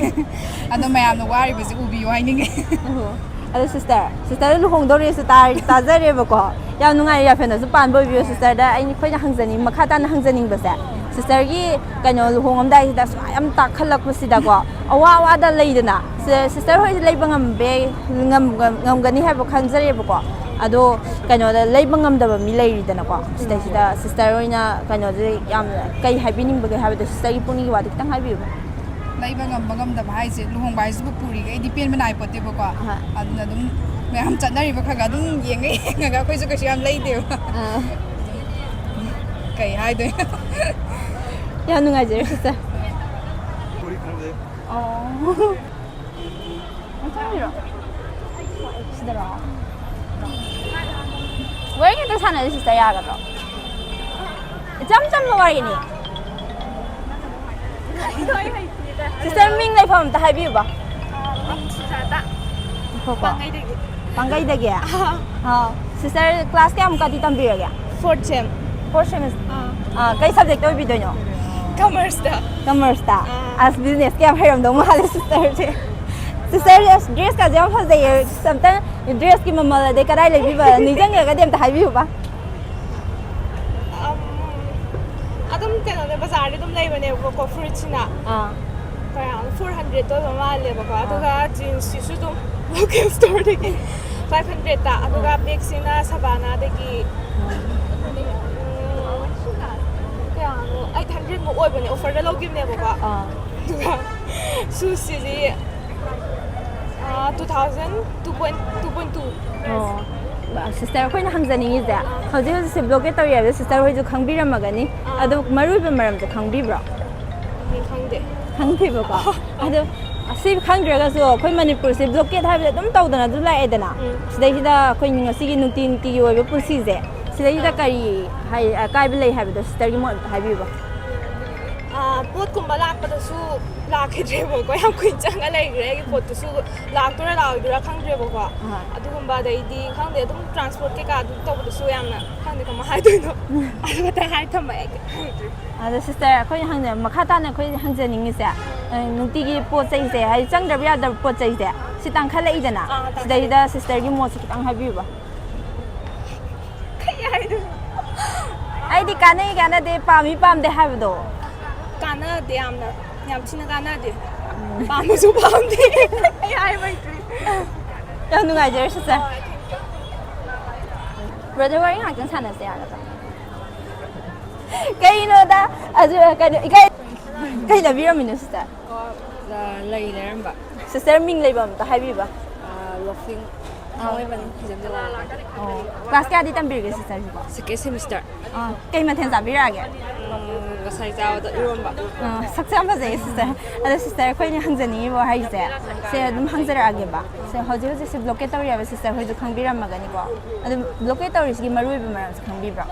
ꯑꯗꯣ ꯃꯌꯥꯝꯅ ꯋꯥꯔꯤꯕꯁꯦ ꯎꯕꯤꯌꯨ ꯍꯥꯏꯅꯤꯡꯉꯦ꯫ ꯑꯣ꯫ ꯑꯗꯣ ꯁꯤꯁꯇꯔ, ꯁꯤꯁꯇꯔ ꯂꯨꯍꯣꯡꯗꯧꯔꯦꯁꯨ ꯇꯥ- ꯇꯥꯖꯔꯦꯕꯀꯣ꯫ ꯌꯥꯝ ꯅꯨꯡꯉꯥꯏꯔꯦ, ꯌꯥꯐꯦꯟꯗꯁꯨ ꯄꯥꯟꯕ ꯑꯣꯏꯕꯤꯌꯣ꯫ ꯁꯤꯁꯇꯔꯗ ꯑꯩꯈꯣꯏꯅ ꯍꯪꯖꯅꯤꯡ- ꯃꯈꯥ ꯇꯥꯅ ꯍꯪꯖꯅꯤꯡꯕꯁꯦ, ꯁꯤꯁꯇꯔꯒꯤ ꯀꯩꯅꯣ ꯂꯨꯍꯣꯡꯉꯝꯗꯥꯏꯁꯤꯗ ꯁꯨꯃꯥꯏꯅ ꯌꯥꯝ ꯇꯥꯈꯠꯂꯛꯄꯁꯤꯗꯀꯣ, ꯑꯋꯥ ꯑꯋꯥꯗ ꯂꯩꯗꯅ, ꯁꯤ- ꯁꯤꯁꯇꯔ ꯍꯣꯏꯁꯦ ꯂꯩꯕ ꯉꯝꯕꯦ, ꯉꯝ- ꯉꯝ- ꯉꯝꯒꯅꯤ ꯍꯥꯏꯕ ꯈꯟꯖꯔꯦꯕꯀꯣ꯫ ꯑꯗꯣ ꯀꯩꯅꯣꯗ ꯂꯩꯕ ꯉꯝꯗꯕ ꯃꯤ ꯂꯩꯔꯤꯗꯅꯀꯣ, ꯁꯤꯗꯩꯁꯤꯗ ꯁꯤꯁꯇꯔ ꯍꯣꯏꯅ ꯀꯩꯅꯣꯁꯦ ꯌꯥꯝ ꯀꯩ ꯍꯥꯏꯕꯤꯅꯤꯡꯕꯒꯦ ꯍꯥꯏꯕꯗꯣ ꯁꯤꯁꯇꯔꯒꯤ ꯄꯨꯛꯅꯤꯡꯒꯤ ꯋꯥꯗꯣ ꯈꯤꯇꯪ ꯍꯥꯏꯕꯤꯌꯨꯕ꯫ ꯂꯩꯕ ꯉꯝꯕ ꯉꯝꯗꯕ ꯍꯥꯏꯁꯦ ꯂꯨꯍꯣꯡꯕ ꯍꯥꯏꯁꯤꯕꯨ ꯄꯨꯔꯤꯈꯩꯗꯤ ꯄꯦꯟꯕ ꯅꯥꯏꯄꯣꯠꯇꯦꯕꯀꯣ꯫ ꯑꯍꯥ꯫ ꯑꯗꯨꯅ ꯑꯗꯨꯝ ꯃꯌꯥꯝ ꯆꯠꯅꯔꯤꯕ ꯈꯔ ꯈꯔ ꯑꯗꯨꯝ ꯌꯦꯡꯉ ꯌꯦꯡꯉꯒ ꯑꯩꯈꯣꯏꯁꯨ ꯀꯩꯁꯨ ꯌꯥꯝ ꯂꯩꯗꯦꯕ꯫ ꯑꯥ꯫ ꯀꯩ ꯍꯥꯏꯗꯣꯏꯅꯣ? ꯌꯥꯝ ꯅꯨꯡꯉꯥꯏꯖꯔꯦ ꯁꯤꯁꯇꯔ꯫ ꯑꯣ꯫ ꯆꯪꯕꯤꯔꯣ꯫ ꯁꯤꯗꯔꯣ? ꯋꯥꯔꯤ ꯈꯤꯇꯪ ꯁꯥꯟꯅꯁꯤ ꯁꯤꯁꯇꯔ, ꯌꯥꯒꯗ꯭ꯔꯣ? ꯏꯆꯝ ꯆꯝꯕ ꯋꯥꯔꯤꯅꯤ꯫ ꯁꯤꯁꯇꯔ, ꯃꯤꯡ ꯂꯩꯐꯝ ꯑꯝꯇ ꯍꯥꯏꯕꯤꯌꯨꯕ꯫ ꯃꯤꯡ ꯁꯨꯖꯥꯇꯥ꯫ ꯉꯥꯏꯈꯣꯀꯣ꯫ ꯄꯥꯡꯒꯩꯗꯒꯤ꯫ ꯄꯥꯡꯒꯩꯗꯒꯤ? ꯑꯥ꯫ ꯑꯥ꯫ ꯁꯤꯁꯇꯔ, ꯀ꯭ꯂꯥꯁ ꯀꯌꯥꯃꯨꯛꯀꯗꯤ ꯇꯝꯕꯤꯔꯒꯦ? Fourth sem꯫ Fourth semester? ꯑꯥ꯫ ꯑꯥ, ꯀꯩ subject ꯑꯣꯏꯕꯤꯗꯣꯏꯅꯣ? Commerce ꯇ꯫ Commerce ꯇ? ꯑꯥ꯫ ꯑꯁ, business ꯀ ꯌꯥꯝ ꯍꯩꯔꯝꯗꯧ ꯃꯥꯜꯂꯦ ꯁꯤꯁꯇꯔꯁꯦ꯫ ꯁꯤꯁꯇꯔꯁꯦ ꯑꯁ, dress ꯀꯥꯁꯦ ꯌꯥꯝ ꯐꯖꯩꯌꯦ꯫ ꯑꯝꯇꯪ dress ꯀꯤ ꯃꯃꯜ ꯑꯗꯩ ꯀꯗꯥꯏ ꯂꯩꯕꯤꯕ ꯅꯤꯡꯁꯤꯡꯉꯒꯗꯤ ꯑꯝꯇ ꯍꯥꯏꯕꯤꯌꯨꯕ꯫ ꯑꯝ, ꯑꯗꯨꯝ ꯀꯩꯅꯣꯗ ꯕꯖꯥꯔꯗ ꯑꯗꯨꯝ ꯂꯩꯕꯅꯦꯕꯀꯣ, ꯐꯨꯔꯤꯠꯁꯤꯅ꯫ ꯑꯥ꯫ ꯀꯌꯥꯅꯣ, four hundred ꯇ ꯑꯣꯏꯕ ꯃꯥꯜꯂꯦꯕꯀꯣ꯫ ꯑꯥ꯫ ꯑꯗꯨꯒ jeans ꯁꯤꯁꯨ ꯑꯗꯨꯝ local store ꯗꯒꯤ five hundred ꯇ꯫ ꯑꯗꯨꯒ ꯑꯥ꯫ Bag ꯁꯤꯅ Savannah ꯗꯒꯤ, ꯎꯝ, ꯀꯌꯥꯅꯣ, eight hundred ꯃꯨꯛ ꯑꯣꯏꯕꯅꯦ, offer ꯗ ꯂꯧꯈꯤꯕꯅꯦꯕꯀꯣ꯫ ꯑꯥ꯫ ꯑꯗꯨꯒ shoes ꯁꯤꯗꯤ ꯑꯥ, two thousand, two point, two point two꯫ ꯑꯣ꯫ ꯁꯤꯁꯇꯔ, ꯑꯩꯈꯣꯏꯅ ꯍꯪꯖꯅꯤꯡꯉꯤꯁꯦ, ꯍꯧꯖꯤꯛ ꯍꯧꯖꯤꯛꯁꯦ blockade ꯇꯧꯔꯤ ꯍꯥꯏꯕꯗꯣ ꯁꯤꯁꯇꯔ ꯍꯣꯏꯁꯨ ꯈꯪꯕꯤꯔꯝꯃꯒꯅꯤ꯫ ꯑꯥ꯫ ꯑꯗꯣ ꯃꯔꯨ ꯑꯣꯏꯕ ꯃꯔꯝꯁꯦ ꯈꯪꯕꯤꯕ꯭ꯔꯣ? ꯎꯝ, ꯈꯪꯗꯦ꯫ ꯈꯪꯗꯦꯕꯀꯣ꯫ ꯑꯗꯣ ꯑꯁꯤ ꯈꯪꯗ꯭ꯔꯒꯁꯨ ꯑꯩꯈꯣꯏ ꯃꯅꯤꯄꯨꯔꯁꯦ blockade ꯍꯥꯏꯕꯁꯦ ꯑꯗꯨꯝ ꯇꯧꯗꯅ ꯑꯗꯨꯝ ꯂꯥꯛꯑꯦꯗꯅ꯫ ꯎꯝ꯫ ꯁꯤꯗꯩꯁꯤꯗ ꯑꯩꯈꯣꯏ ꯉꯁꯤꯒꯤ ꯅꯨꯡꯇꯤ ꯅꯨꯡꯇꯤꯒꯤ ꯑꯣꯏꯕ ꯄꯨꯟꯁꯤꯁꯦ, ꯁꯤꯗꯩꯁꯤꯗ ꯑꯥ꯫ ꯀꯔꯤ ꯍꯥꯏ-, ꯑꯀꯥꯏꯕ ꯂꯩ ꯍꯥꯏꯕꯗꯣ ꯁꯤꯁꯇꯔꯒꯤ ꯃꯣꯠ ꯑꯝꯇ ꯍꯥꯏꯕꯤꯌꯨꯕ꯫ ꯑꯥ, ꯄꯣꯠꯀꯨꯝꯕ ꯂꯥꯛꯄꯗꯁꯨ ꯂꯥꯛꯈꯤꯗ꯭ꯔꯦꯕꯀꯣ, ꯌꯥꯝ ꯀꯨꯏꯅ ꯆꯪꯉ ꯂꯩꯈ꯭ꯔꯦ꯫ ꯑꯩꯒꯤ ꯄꯣꯠꯇꯨꯁꯨ ꯂꯥꯛꯇꯣꯏꯔꯥ ꯂꯥꯛꯑꯣꯏꯗꯣꯏꯔꯥ ꯈꯪꯗ꯭ꯔꯦꯕꯀꯣ꯫ ꯑꯗꯨꯒꯨꯝꯕ, ꯑꯗꯩꯗꯤ ꯈꯪꯗꯦ, ꯑꯗꯨꯝ ꯇ꯭ꯔꯥꯟꯁꯄꯣꯔꯠ ꯀꯩꯀꯥ ꯑꯗꯨꯝ ꯇꯧꯕꯗꯁꯨ ꯌꯥꯝꯅ, ꯈꯪꯗꯦ ꯀꯃꯥꯏꯅ ꯍꯥꯏꯗꯣꯏꯅꯣ꯫ ꯑꯗꯨ ꯈꯛꯇꯪ ꯍꯥꯏ ꯊꯝꯃꯒꯦ꯫ ꯑꯗꯣ ꯁꯤꯁꯇꯔ, ꯑꯩꯈꯣꯏꯅ ꯍꯪꯖ ꯃꯈꯥ ꯇꯥꯅ ꯑꯩꯈꯣꯏ ꯍꯪꯖꯅꯤꯡꯉꯤꯁꯦ, ꯑ, ꯅꯨꯡꯇꯤꯒꯤ ꯄꯣꯠ ꯆꯩꯁꯦ, ꯍꯥꯏꯗꯤ ꯆꯪꯗ꯭ꯔꯕ ꯌꯥꯗꯕ ꯄꯣꯠ ꯆꯩꯁꯦ, ꯁꯤ ꯇꯥꯡꯈꯠꯂꯛꯏꯗꯅ, ꯑꯥ, ꯇꯥꯡꯈꯠꯂꯦ꯫ ꯁꯤꯗꯩꯗ ꯁꯤꯁꯇꯔꯒꯤ ꯃꯣꯠꯁꯦ ꯈꯤꯇꯪ ꯍꯥꯏꯕꯤꯌꯨꯕ꯫ ꯀꯩ ꯍꯥꯏꯗꯣꯏꯅꯣ? ꯑꯩꯗꯤ ꯀꯥꯟꯅꯩ ꯀꯥꯟꯅꯗꯦ, ꯄꯥꯝꯃꯤ ꯄꯥꯝꯗꯦ ꯍꯥꯏꯕꯗꯣ꯫ ꯀꯥꯟꯅꯗꯦ, ꯌꯥꯝꯅ, ꯌꯥꯝ ꯊꯤꯅ ꯀꯥꯟꯅꯗꯦ꯫ ꯄꯥꯝꯕꯁꯨ ꯄꯥꯝꯗꯦ꯫ ꯑꯩ ꯍꯥꯏꯕ ꯍꯩꯇ꯭ꯔꯦ꯫ ꯌꯥꯝ ꯅꯨꯡꯉꯥꯏꯖꯔꯦ ꯁꯤꯁꯇꯔ꯫ ꯕ꯭ꯔꯗꯔ, ꯋꯥꯔꯤ ꯉꯥꯛꯇꯪ ꯁꯥꯟꯅꯁꯦ ꯌꯥꯒꯗ꯭ꯔꯥ? ꯀꯩꯅꯣꯗ, ꯑꯗꯨ, ꯀꯩꯅꯣ, ꯏꯀꯥꯏ꯫ ꯀꯩ ꯂꯩꯕꯤꯔꯝꯃꯤꯅꯣ ꯁꯤꯁꯇꯔ? ꯂꯩ ꯂꯩꯔꯝꯕ꯫ ꯁꯤꯁꯇꯔ, ꯃꯤꯡ ꯂꯩꯕ ꯑꯝꯇ ꯍꯥꯏꯕꯤꯕ꯫ ꯂꯣꯐꯤꯡ꯫ ꯑꯥ꯫ ꯊꯥꯡꯃꯩꯕꯟ ꯐꯤꯖꯟ ꯖꯦꯂꯥ꯫ ꯑꯣ, ꯀ꯭ꯂꯥꯁ ꯀꯌꯥꯗꯤ ꯇꯝꯕꯤꯔꯒꯦ ꯁꯤꯁꯇꯔꯁꯤꯕꯣ? ꯁꯦꯀꯦꯟ ꯁꯦꯃꯤꯁꯇꯔ꯫ ꯑꯥ, ꯀꯩ ꯃꯊꯦꯜ ꯆꯥꯕꯤꯔꯛꯑꯒꯦ? ꯎꯝ, ꯉꯁꯥꯏ ꯆꯥꯕꯗ ꯏꯔꯣꯝꯕ꯫ ꯑꯥ, ꯁꯛꯁꯨ ꯌꯥꯝ ꯐꯖꯩꯌꯦ ꯁꯤꯁꯇꯔ꯫ ꯑꯗꯣ ꯁꯤꯁꯇꯔ, ꯑꯩꯈꯣꯏꯅ ꯍꯪꯖꯅꯤꯡꯉꯤꯕ ꯋꯥꯍꯩꯁꯦ, ꯁꯦ ꯑꯗꯨꯝ ꯍꯪꯖꯔꯛꯑꯒꯦꯕ꯫ ꯁꯦ, ꯍꯧꯖꯤꯛ ꯍꯧꯖꯤꯛꯁꯦ ꯕ꯭ꯂꯣꯀꯦꯠ ꯇꯧꯔꯤꯕ ꯁꯤꯁꯇꯔ ꯍꯣꯏꯁꯨ ꯈꯪꯕꯤꯔꯝꯃꯒꯅꯤꯀꯣ꯫ ꯑꯗꯨꯝ ꯕ꯭ꯂꯣꯀꯦꯠ ꯇꯧꯔꯤꯁꯤꯒꯤ ꯃꯔꯨꯑꯣꯏꯕ ꯃꯔꯝꯁꯦ ꯈꯪꯕꯤꯕ꯭ꯔꯣ?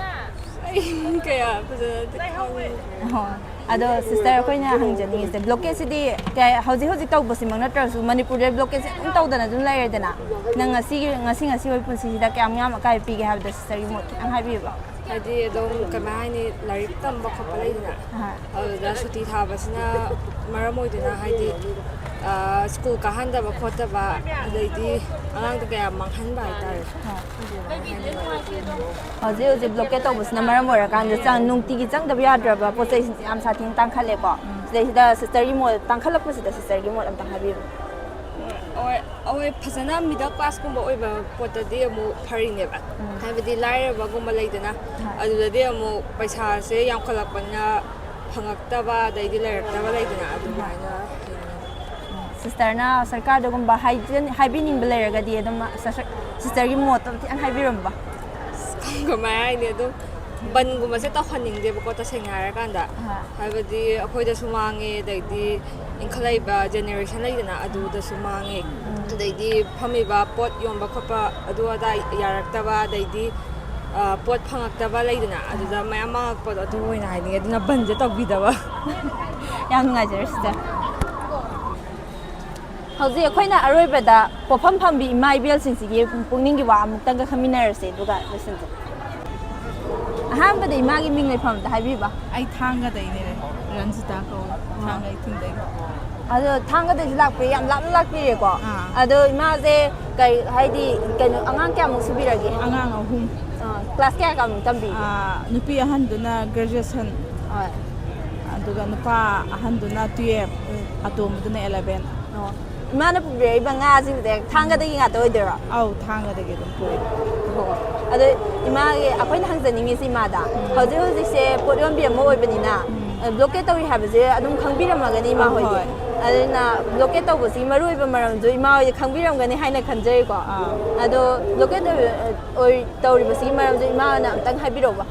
ꯑꯩ ꯀꯌꯥ ꯐꯖꯅꯗꯤ ꯈꯪꯗꯦ꯫ ꯑꯣ, ꯑꯗꯣ ꯁꯤꯁꯇꯔ, ꯑꯩꯈꯣꯏꯅ ꯍꯪꯖꯅꯤꯡꯉꯤꯁꯦ, ꯕ꯭ꯂꯣꯀꯦꯠꯁꯤꯗꯤ ꯀꯌꯥ-, ꯍꯧꯖꯤꯛ ꯍꯧꯖꯤꯛ ꯇꯧꯕꯁꯤꯃꯛ ꯅꯠꯇ꯭ꯔꯁꯨ, ꯃꯅꯤꯄꯨꯔꯗ ꯕ꯭ꯂꯣꯀꯦꯠꯁꯦ ꯑꯗꯨꯝ ꯇꯧꯗꯅ ꯑꯗꯨꯝ ꯂꯩꯔꯦꯗꯅ, ꯅꯪ ꯉꯁꯤꯒꯤ, ꯉꯁꯤ ꯉꯁꯤ ꯍꯣꯏ ꯄꯨꯟꯁꯤꯁꯤꯗ ꯀꯌꯥꯝ ꯌꯥꯝ ꯑꯀꯥꯏꯕ ꯄꯤꯒꯦ ꯍꯥꯏꯕꯗꯣ ꯁꯤꯁꯇꯔꯒꯤ ꯃꯣꯠ ꯈꯤꯇꯪ ꯍꯥꯏꯕꯤꯌꯨꯕ꯫ ꯍꯥꯏꯗꯤ ꯑꯗꯨꯝ ꯀꯃꯥꯏ ꯍꯥꯏꯅꯤ, ꯂꯥꯏꯔꯤꯛ ꯇꯝꯕ ꯈꯣꯠꯄ ꯂꯩꯗꯅ, ꯑꯍꯣꯏ꯫ ꯑꯗꯨꯗ ꯁꯨꯇꯤ ꯊꯥꯕꯁꯤꯅ ꯃꯔꯝ ꯑꯣꯏꯗꯨꯅ, ꯍꯥꯏꯗꯤ, ꯑ, ꯁ꯭ꯀꯨꯜ ꯀꯥꯍꯟꯗꯕ ꯈꯣꯠꯇꯕ, ꯑꯗꯩꯗꯤ ꯑꯉꯥꯡꯗ ꯀꯌꯥ ꯃꯥꯡꯍꯟꯕ ꯍꯥꯏꯇꯥꯔꯦ꯫ ꯍꯣꯏ꯫ ꯑꯗꯨꯃꯥꯏꯅ ꯍꯥꯏꯅꯤꯡꯉꯤ꯫ ꯍꯧꯖꯤꯛ ꯍꯧꯖꯤꯛ ꯕ꯭ꯂꯣꯀꯦꯠ ꯇꯧꯕꯁꯤꯅ ꯃꯔꯝ ꯑꯣꯏꯔꯀꯥꯟꯗ ꯆꯪ-, ꯅꯨꯡꯇꯤꯒꯤ ꯆꯪꯗꯕ ꯌꯥꯗ꯭ꯔꯕ ꯄꯣꯠ ꯆꯩꯁꯤꯡꯁꯦ ꯌꯥꯝ ꯁꯥꯊꯤꯅ ꯇꯥꯡꯈꯠꯂꯦꯀꯣ꯫ ꯎꯝ꯫ ꯁꯤꯗꯩꯁꯤꯗ ꯁꯤꯁꯇꯔꯒꯤ ꯃꯣꯠ, ꯇꯥꯡꯈꯠꯂꯛꯄꯁꯤꯗ ꯁꯤꯁꯇꯔꯒꯤ ꯃꯣꯠ ꯑꯝꯇꯪ ꯍꯥꯏꯕꯤꯌꯨ꯫ ꯍꯣꯏ, ꯑꯩꯈꯣꯏ ꯐꯖꯅ ꯃꯤꯗꯜ ꯀ꯭ꯂꯥꯁꯀꯨꯝꯕ ꯑꯣꯏꯕ ꯄꯣꯠꯇꯗꯤ ꯑꯃꯨꯛ ꯐꯔꯤꯅꯦꯕ꯫ ꯎꯝ꯫ ꯍꯥꯏꯕꯗꯤ ꯂꯥꯏꯔꯕꯒꯨꯝꯕ ꯂꯩꯗꯅ, ꯍꯣꯏ꯫ ꯑꯗꯨꯗꯗꯤ ꯑꯃꯨꯛ ꯄꯩꯁꯥꯁꯦ ꯌꯥꯝꯈꯠꯂꯛꯄꯅꯤꯅ ꯐꯪꯉꯛꯇꯕ, ꯑꯗꯩꯗꯤ ꯂꯩꯔꯛꯇꯕ ꯂꯩꯗꯅ, ꯑꯗꯨꯃꯥꯏꯅ ꯂꯩꯅꯩ꯫ ꯁꯤꯁꯇꯔꯅ ꯁꯔꯀꯥꯔꯗꯒꯨꯝꯕ ꯍꯥꯏꯖ-, ꯍꯥꯏꯕꯤꯅꯤꯡꯕ ꯂꯩꯔꯒꯗꯤ ꯑꯗꯨꯝ ꯁꯤꯁꯇꯔꯒꯤ ꯃꯣꯠꯇꯣ ꯈꯤꯇꯪ ꯍꯥꯏꯕꯤꯔꯝꯕ꯫ ꯀꯃꯥꯏ ꯍꯥꯏꯅꯤ, ꯑꯗꯨꯝ ꯕꯟꯒꯨꯝꯕꯁꯦ ꯇꯧꯍꯟꯅꯤꯡꯗꯦꯕꯀꯣ, ꯇꯁꯦꯡꯅ ꯍꯥꯏꯔꯀꯥꯟꯗ꯫ ꯑꯍꯥ꯫ ꯍꯥꯏꯕꯗꯤ ꯑꯩꯈꯣꯏꯗꯁꯨ ꯃꯥꯡꯉꯦ, ꯑꯗꯩꯗꯤ ꯏꯟꯈꯠꯂꯛꯏꯕ ꯖꯦꯅꯦꯔꯦꯁꯟ ꯂꯩꯗꯅ, ꯑꯗꯨꯗꯁꯨ ꯃꯥꯡꯉꯦ꯫ ꯎꯝ꯫ ꯑꯗꯩꯗꯤ ꯐꯝꯃꯤꯕ ꯄꯣꯠ ꯌꯣꯟꯕ ꯈꯣꯠꯄ ꯑꯗꯨ ꯑꯗꯥ ꯌꯥꯔꯛꯇꯕ, ꯑꯗꯩꯗꯤ ꯑ, ꯄꯣꯠ ꯐꯪꯉꯛꯇꯕ ꯂꯩꯗꯅ, ꯑꯗꯨꯗ ꯃꯌꯥꯝ ꯃꯥꯡꯉꯛꯄꯗꯣ ꯑꯗꯨ ꯑꯣꯏꯅ ꯍꯥꯏꯅꯤꯡꯉꯦ, ꯑꯗꯨꯅ ꯕꯟꯁꯦ ꯇꯧꯕꯤꯗꯕ꯫ ꯌꯥꯝ ꯅꯨꯡꯉꯥꯏꯖꯔꯦ, ꯁꯤꯁꯇꯔ꯫ ꯍꯧꯖꯤꯛ ꯑꯩꯈꯣꯏꯅ ꯑꯔꯣꯏꯕꯗ ꯄꯣꯠꯐꯝ ꯐꯝꯕꯤ ꯏꯃꯥ ꯏꯕꯦꯜꯁꯤꯡꯁꯤꯒꯤ ꯄꯨꯛꯅꯤꯡꯒꯤ ꯋꯥ ꯑꯃꯨꯛꯇꯪꯒ ꯈꯟꯃꯤꯟꯅꯔꯁꯦ, ꯑꯗꯨꯒ ꯂꯣꯏꯁꯤꯟꯁꯦ꯫ ꯑꯍꯥꯟꯕꯗ ꯏꯃꯥꯒꯤ ꯃꯤꯡ ꯂꯩꯐꯝ ꯑꯝꯇ ꯍꯥꯏꯕꯤꯕ꯫ ꯑꯩ ꯊꯥꯡꯒꯗꯩꯅꯦ, ꯔꯟꯖꯤꯇꯥ ꯀꯧꯋꯦ꯫ ꯑꯥ꯫ ꯊꯥꯡꯒ ꯏꯊꯤꯡꯗꯒꯤ꯫ ꯑꯗꯣ ꯊꯥꯡꯒꯗꯩꯁꯨ ꯂꯥꯛꯄꯤꯔꯦ, ꯌꯥꯝ ꯂꯥꯞꯅ ꯂꯥꯛꯄꯤꯔꯦꯀꯣ꯫ ꯑꯥ꯫ ꯑꯗꯣ ꯏꯃꯥꯁꯦ ꯀꯩ ꯍꯥꯏꯗꯤ, ꯀꯩꯅꯣ, ꯑꯉꯥꯡ ꯀꯌꯥꯃꯨꯛ ꯁꯨꯕꯤꯔꯒꯦ? ꯑꯉꯥꯡ ꯑꯍꯨꯝ꯫ ꯑꯥ, ꯀ꯭ꯂꯥꯁ ꯀꯌꯥ ꯀꯌꯥꯃꯨꯛ ꯇꯝꯕꯤꯒꯦ? ꯑꯥ, ꯅꯨꯄꯤ ꯑꯍꯟꯗꯨꯅ ꯒ꯭ꯔꯦꯖꯨꯑꯦꯁꯟ, ꯍꯣꯏ꯫ ꯑꯗꯨꯒ ꯅꯨꯄꯥ ꯑꯍꯟꯗꯨꯅ ꯇꯨꯌꯦꯜꯐ, ꯎꯝ꯫ ꯑꯇꯣꯝꯕꯗꯨꯅ ꯑꯦꯂꯚꯦꯟ꯫ ꯑꯣ꯫ ꯏꯃꯥꯅ ꯄꯨꯕꯤꯔꯛꯏꯕ ꯉꯥꯁꯤꯡꯁꯦ ꯊꯥꯡꯒꯗꯒꯤ ꯉꯥꯛꯇ ꯑꯣꯏꯗꯣꯏꯔꯣ? ꯑꯧ, ꯊꯥꯡꯒꯗꯒꯤ ꯑꯗꯨꯝ ꯄꯨꯔꯛꯑꯦ꯫ ꯑꯣ꯫ ꯑꯗꯣ ꯏꯃꯥꯒꯤ, ꯑꯩꯈꯣꯏꯅ ꯍꯪꯖꯅꯤꯡꯉꯤꯁꯦ ꯏꯃꯥꯗ, ꯎꯝ꯫ ꯍꯧꯖꯤꯛ ꯍꯧꯖꯤꯛꯁꯦ ꯄꯣꯠ ꯌꯣꯟꯕꯤ ꯑꯃ ꯑꯣꯏꯕꯅꯤꯅ, ꯎꯝ꯫ ꯑ, ꯕ꯭ꯂꯣꯀꯦꯠ ꯇꯧꯔꯤ ꯍꯥꯏꯕꯁꯦ ꯑꯗꯨꯝ ꯈꯪꯕꯤꯔꯝꯃꯒꯅꯤ ꯏꯃꯥ ꯑꯧ, ꯍꯣꯏꯗꯤ꯫ ꯍꯣꯏ꯫ ꯑꯗꯨꯅ ꯕ꯭ꯂꯣꯀꯦꯠ ꯇꯧꯕꯁꯤꯒꯤ ꯃꯔꯨꯑꯣꯏꯕ ꯃꯔꯝꯁꯨ ꯏꯃꯥ ꯍꯣꯏꯗꯤ ꯈꯪꯕꯤꯔꯝꯒꯅꯤ ꯍꯥꯏꯅ ꯈꯟꯖꯩꯀꯣ꯫ ꯑꯥ꯫ ꯑꯗꯣ ꯕ꯭ꯂꯣꯀꯦꯠ ꯇꯧꯔꯤ-, ꯑꯣꯏ-, ꯇꯧꯔꯤꯕꯁꯤꯒꯤ ꯃꯔꯝꯁꯨ ꯏꯃꯥꯅ ꯑꯝꯇꯪ ꯍꯥꯏꯕꯤꯔꯛꯎꯕ꯫